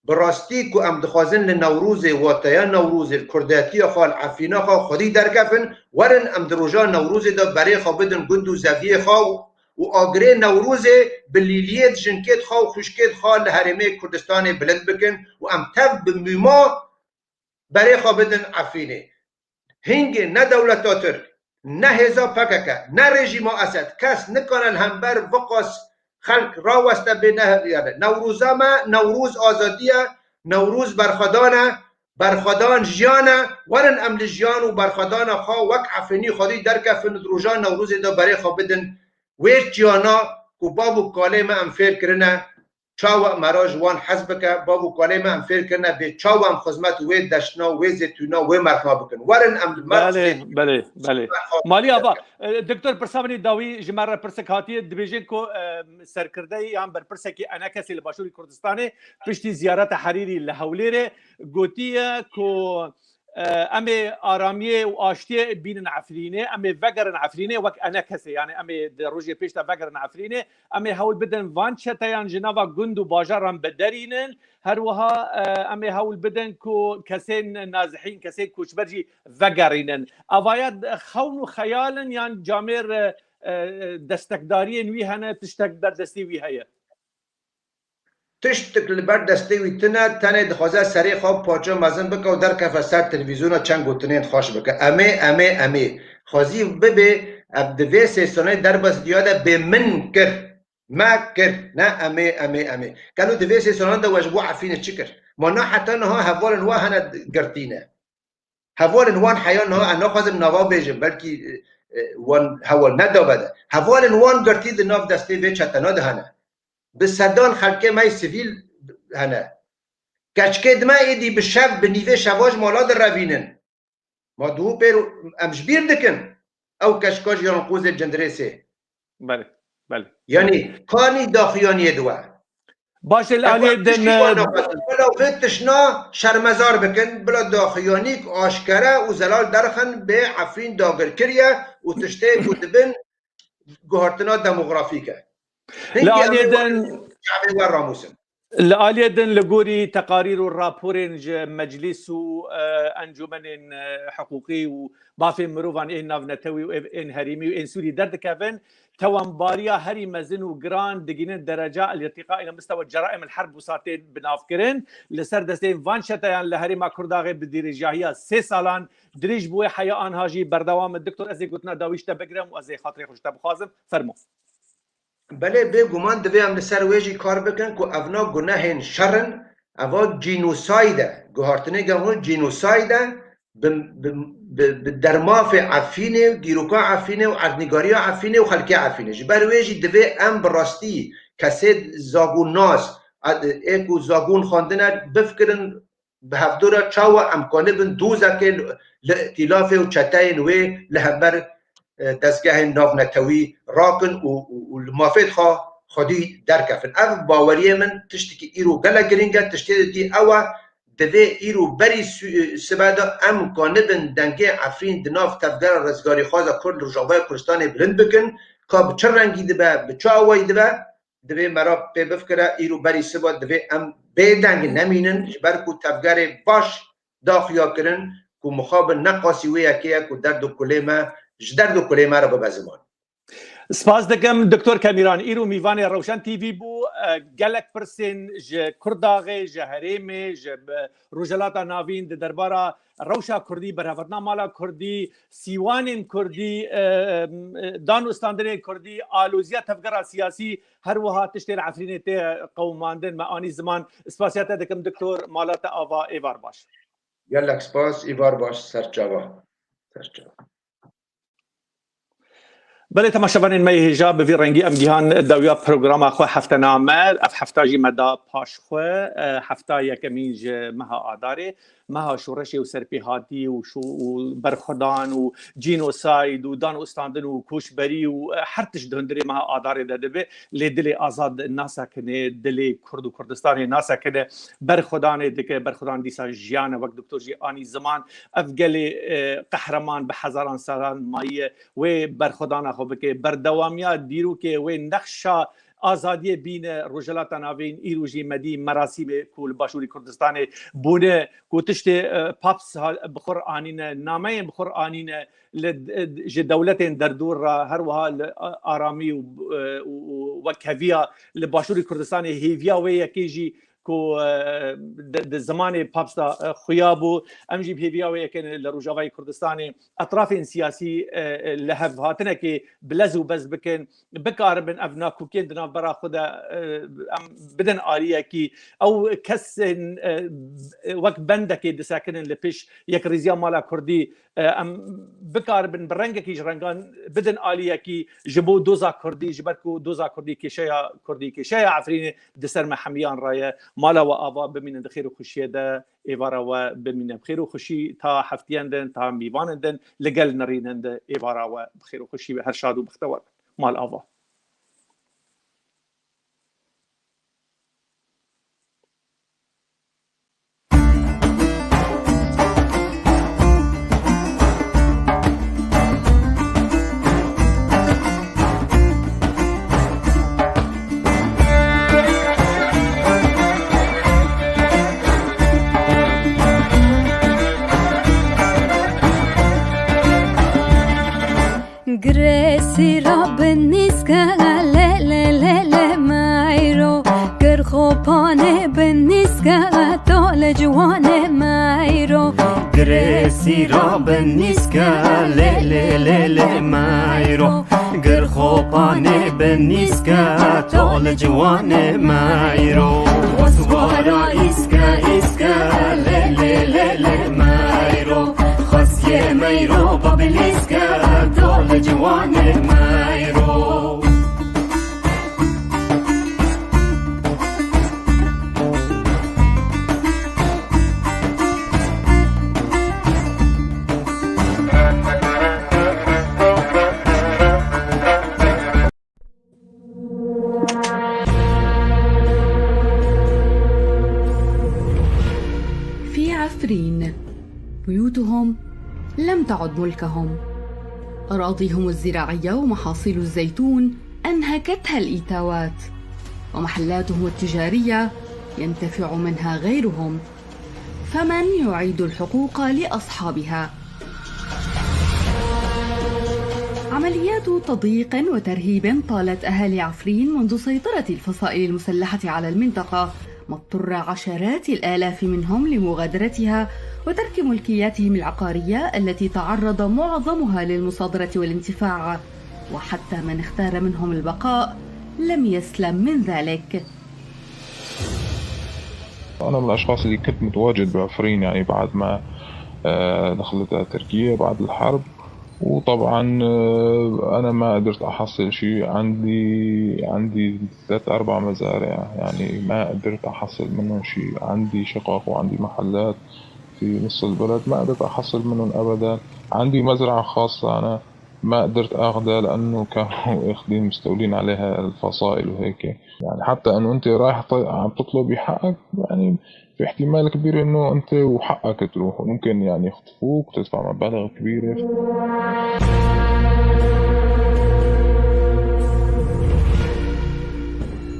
Bi rastî ku em dixwazin li Newrozê, wateya Newrozê, li kurdetiya xwe, li Efrîna xwe xwedî derkefin, werin em di roja Newrozê de berê xwe bidin gund û zeviyê xwe û, û agirê Newrozê bi lîliyê di jinkêt xwe û xwişkêt xwe li Herêmê Kurdistanê bilind bikin û em tev bi mûma berê xwe bidin Efrînê. Hingê ne dewleta Tirk, ne hêza P K K, ne rejîma Esed, kes nikane li hember viqas xelk raweste bê neheviyane. Newroza me, Newroz azadî ye, Newroz berxwedan e, berxwedan jiyan e. Werin em li jiyan û berxwedana xwe wek Efrînî xwedî derkefin û di roja Newrozê de berê xwe bidin wê jiyana ku bav û kalê me em fêr kirine. Çawa me re ji wan hez bike, bav û kalê me em fêr kirine bê çawa em xizmet wê deşna, wê zêtûna, wê merxna bikin. Werin em li merx Belê, zêtûn belê, belê. merxa Malî Ava, bikin. e, Doktor pirsa min ê dawî ji me re pirsek hatiye, dibêjin ku, e, serkirdeyê yan berpirsekî enekesê li Başûrê Kurdistanê piştî ziyareta Herîrî li Hewlêrê gotiye ku, e, em ê aramiyê û aştiyê bînin Efrînê, em ê vegerin Efrînê wek enekesê, yani em ê di rojê pêş de vegerin Efrînê, em ê hewl bidin van çeteyan ji nava gund û bajaran biderînin. Her wiha, e, em ê hewl bidin ku kesên nazihîn, kesên koçber jî vegerînin. Evaya xewn û xeyal in yan camêr, e, e, destekdariyên wî hene, tiştek ber destê wî heye? Tiştek li ber destê wî tine, tenê dixwaze serê xwe parça mezin bike û derkefe ser televîzyona çend gotinên xweş bike. Em ê, em ê, em ê. Xwezî bibe, ev di vê sê salê derbas diya de bê min kir. Me kir, ne em ê, em ê, em ê. Gelo di vê sê salan de we ji bo Efrînê çi kir? Ma na heta niha hevalên we hene girtî ne. Hevalên wan heya niha, em naxwazim nava bêjim, belkî, e, e, wan heval ne dabe de. Hevalên wan girtî di nav destê vê çetena de hene. Bi sedan xelkê me yê sivîl hene. Keçikê di me êdî bi şev, bi nîvê şeva ji mala direvînin. Ma duhû pêr em ji bîr dikin. Ew keçika ji Yanqûzê Cindirêsê. Belê, belê. Yanî kanî daxiyaniyê diwe. Baş e, li aliyê din, e, bila vê tişna şermezar bikin, bila daxiyanîk aşkere û zelal derxin bê Efrîn dagir kiriye û tiştê ku dibin guhartina demografîk e. Li aliyê din çavê we ramûsin. Li aliyê din li gorî teqarîr û raporên ji meclîs û, e, encûmenên, e, hiqûqî û mafên mirovan ên navnetewî û ên herêmî û ên Sûrî derdikevin, tewanbariya herî mezin û giran digihînin dereca el-irtîqa îla mistewa ceraîm el-herb wisa tên binavkirin. Li ser destên van çeteyan li herêma Kurdaxê bi dirêjahiya sê salan dirêj bûye, heya anha jî berdewam e. Doktor, ez ê gotina dawî ji te bigirim û ez ê xatirê xwe ji te bixwazim. Fermo. Belê, bêguman divê em li ser wê jî kar bikin ku evna gunehên şer in, eva cînosayd e. Guhartinê gelo cînosayd e, bi, bi, bi, bi dermafê Efrînê û dîroka Efrînê û erdnîgariya Efrînê û xelkê Efrînê. Ji ber wê jî divê em bi rastî kesê zagûnnas, ê ku zagûn xwendine, bifikirin, bi hevdû re çawa em kanibin dozekê li, li îtîlafê û çeteyên wê li hember, e, dezgehên navnetewî rakin û, û, û li mafê xwe xwedî derkevin. Ev baweriyê min tiştekî îro gelek girîng e, tiştê dî ew e, divê îro berî sü-, sibe de em kanibin dengê Efrîn di nav tevgera rizgarîxwaza Kurd li Rojavaya Kurdistanê bilind bikin, ka bi çi rengî dibe, bi çi awayî dibe, divê me re pê bifikire, îro berî siba divê em bêdeng nemînin, ji ber ku tevgerê baş daxuya kirin ku mixabin neqasî wê yekê ye ku derd û kulê me, ji derd û kulê me re bibe ziman. Spas dikim, Doktor Kemîran. Îro mîvanê Rewşen T V bû. E, gelek pirsên ji Kurdaxê, ji herêmê, ji, e, Rojhilata Navîn di derbara rewşa Kurdî, berhevatina mala Kurdî, sîwanên Kurdî, e, e, dan û standinên Kurdî, aloziya tevgera siyasî, her wiha tiştê li Efrînê tê qewimandin. Me anî ziman. Spasiya te dikim, Doktor. Mala te ava, êvar baş. Gelek spas, êvar baş, serçava. Serçava. Belê, temaşevanên me yê hêja, bi vî rengî em gihan dawiya programa xwe heftename. Ev hefta jî me da paş xwe, e, hefta yekemîn ji meha Adarê, meha şoreşê û serpêhatî û şo-, û berxwedan û cînosayd û dan û standin û koçberî û, e, her tişt di hundirê meha Adarê de dibe. Lê dilê azad nasekine, dilê Kurd û Kurdistanê nasekine, berxwedanê dike, berxwedan dîsa jiyan e, wek doktor jî anî ziman. Ev gelê, e, qehreman bi hezaran salan mayiye, wê berxwedana xwe bike. Berdewamiya dîrokê wê nexşa azadiyê bîne Rojhilata Navîn, îro jî me dî merasîmê ku li Başûrê Kurdistanê bûne, ku tiştê, e, paps ha-, bi xwe re anîne, nameyên bi xwe re anîne, li, e, ji dewletên derdor re, her wiha li, e, aramî û, e, û, û wekheviya li Başûrê Kurdistanê hêviya wê yekê jî ku, e, di, di zimanê Paps de, e, xuya bû. Em jî bi hêviya wê yekê li Rojavayê Kurdistanê etrafên siyasî, e, e, li hev hatinekê bi lez û bez bikin, bikaribin ev nakokiyên di navbera xwe de, e, em bidin aliyekî. Ew kesên, e, wek bendekê disekinin li pêş yekrêziya mala Kurdî, e, em bikaribin bi rengekî ji rengan bidin aliyekî ji bo doza Kurdî, ji ber ku doza Kurdî, kêşeya Kurdî, kêşeya Efrînê di ser me hemiyan re ye. Mala we ava, bimînin di xêr û xweşiyê de, êvara we bimîne bi xêr û xweşî. Ta heftiyen din, ta mîvanên din li gel nirînin de, êvara we bi xêr û xweşî be. Her şad û bextewar be. Mal ava. Gresî ra binîske le le le le meyro. Gir xo panê binîske to li ciwanê meyro. Gresî ra binîske le le le le meyro. Gir xo panê binîske to li ciwanê meyro. Waswara îske îske le le le le meyro. Xasiyê meyro babiliske dol ciwanê meyro. في عفرين بيوتهم لم تعد ملكهم. أراضيهم الزراعية ومحاصيل الزيتون أنهكتها الإيتاوات، ومحلاتهم التجارية ينتفع منها غيرهم، فمن يعيد الحقوق لأصحابها؟ عمليات تضييق وترهيب طالت أهالي عفرين منذ سيطرة الفصائل المسلحة على المنطقة، ما اضطر عشرات الآلاف منهم لمغادرتها وترك ملكياتهم العقارية التي تعرض معظمها للمصادرة والانتفاع، وحتى من اختار منهم البقاء لم يسلم من ذلك. أنا من الأشخاص اللي كنت متواجد بعفرين، يعني، بعد ما، آه، دخلت تركيا بعد الحرب. وطبعًا، آه، أنا ما قدرت أحصل شي. عندي، عندي ثلاث أربع مزارع، يعني، ما قدرت أحصل منهم شي. عندي شقق وعندي محلات في نص البلد، ما قدرت أحصل منهم أبدًا. عندي مزرعة خاصة أنا، ما قدرت آخذها لأنه كانوا آخذين مستولين عليها الفصائل وهيك. يعني حتى إنه أنت رايح ط-، عم تطلب بحقك، يعني في احتمال كبير إنه أنت وحقك تروح، وممكن يعني يخطفوك وتدفع مبالغ كبيرة.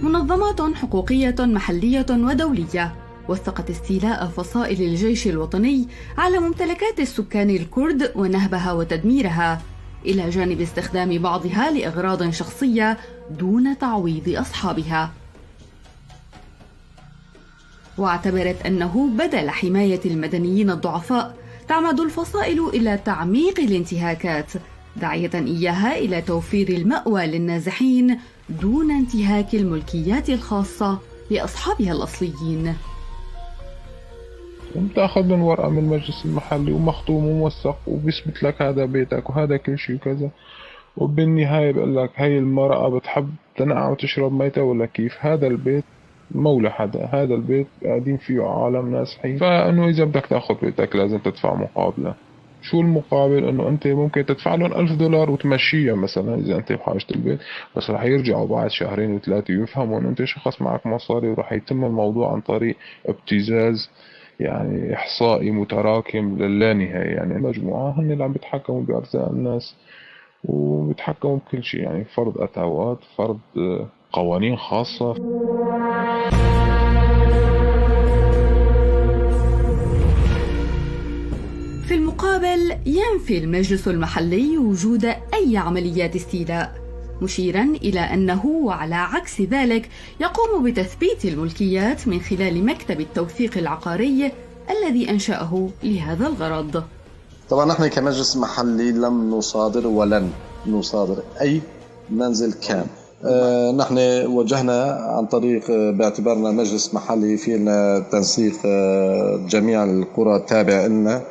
منظمات حقوقية محلية ودولية وثقت استيلاء فصائل الجيش الوطني على ممتلكات السكان الكرد ونهبها وتدميرها، إلى جانب استخدام بعضها لأغراض شخصية دون تعويض أصحابها. واعتبرت أنه بدل حماية المدنيين الضعفاء، تعمد الفصائل إلى تعميق الانتهاكات، داعية إياها إلى توفير المأوى للنازحين دون انتهاك الملكيات الخاصة لأصحابها الأصليين. بتاخذ لهم ورقة من المجلس المحلي ومختوم وموثق، وبيثبت لك هذا بيتك وهذا كل شيء وكذا. وبالنهاية بقول لك: "هاي المرأة بتحب تنقع وتشرب ميتها ولا كيف؟ هذا البيت مو لحدا، هذا البيت قاعدين فيه عالم نازحين، فإنه إذا بدك تاخذ بيتك لازم تدفع مقابلة." شو المقابل؟ إنه أنت ممكن تدفع لهم ألف دولار وتمشيها مثلًا إذا أنت بحاجة البيت، بس رح يرجعوا بعد شهرين وثلاثة ويفهموا إنه أنت شخص معك مصاري، ورح يتم الموضوع عن طريق ابتزاز، يعني، إحصائي متراكم للانهاية. يعني، مجموعة هن اللي عم بيتحكموا بأرزاق الناس وبيتحكموا بكل شيء، يعني، فرض أتاوات، فرض، آه، قوانين خاصة. في المقابل، ينفي المجلس المحلي وجود أي عمليات استيلاء، مشيرا إلى أنه وعلى عكس ذلك يقوم بتثبيت الملكيات من خلال مكتب التوثيق العقاري الذي أنشأه لهذا الغرض. طبعا نحن كمجلس محلي لم نصادر ولن نصادر أي منزل كان. آه، نحن وجهنا عن طريق، آه، باعتبارنا مجلس محلي في لنا تنسيق، آه، جميع القرى التابع لنا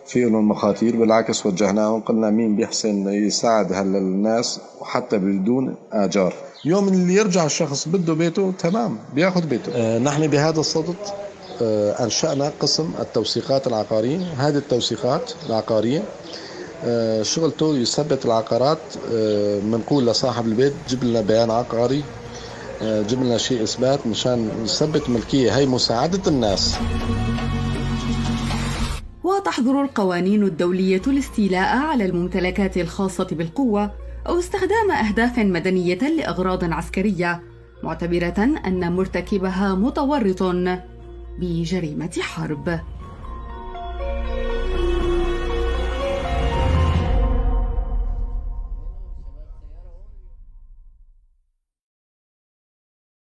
في لهم مخاطير. بالعكس، وجهناهم، قلنا مين بيحسن يساعد هالناس وحتى بدون آجار. يوم اللي يرجع الشخص بده بيته، تمام، بياخد بيته. آه، نحن بهذا الصدد، آه، أنشأنا قسم التوثيقات العقارية. هذه التوثيقات العقارية، آه، شغلته يثبت العقارات. آه، منقول لصاحب البيت: "جيب لنا بيان عقاري، آه، جيب لنا شيء إثبات مشان نثبت ملكية". هي مساعدة الناس. وتحظر القوانين الدولية الاستيلاء على الممتلكات الخاصة بالقوة أو استخدام أهداف مدنية لأغراض عسكرية، معتبرة أن مرتكبها متورط بجريمة حرب.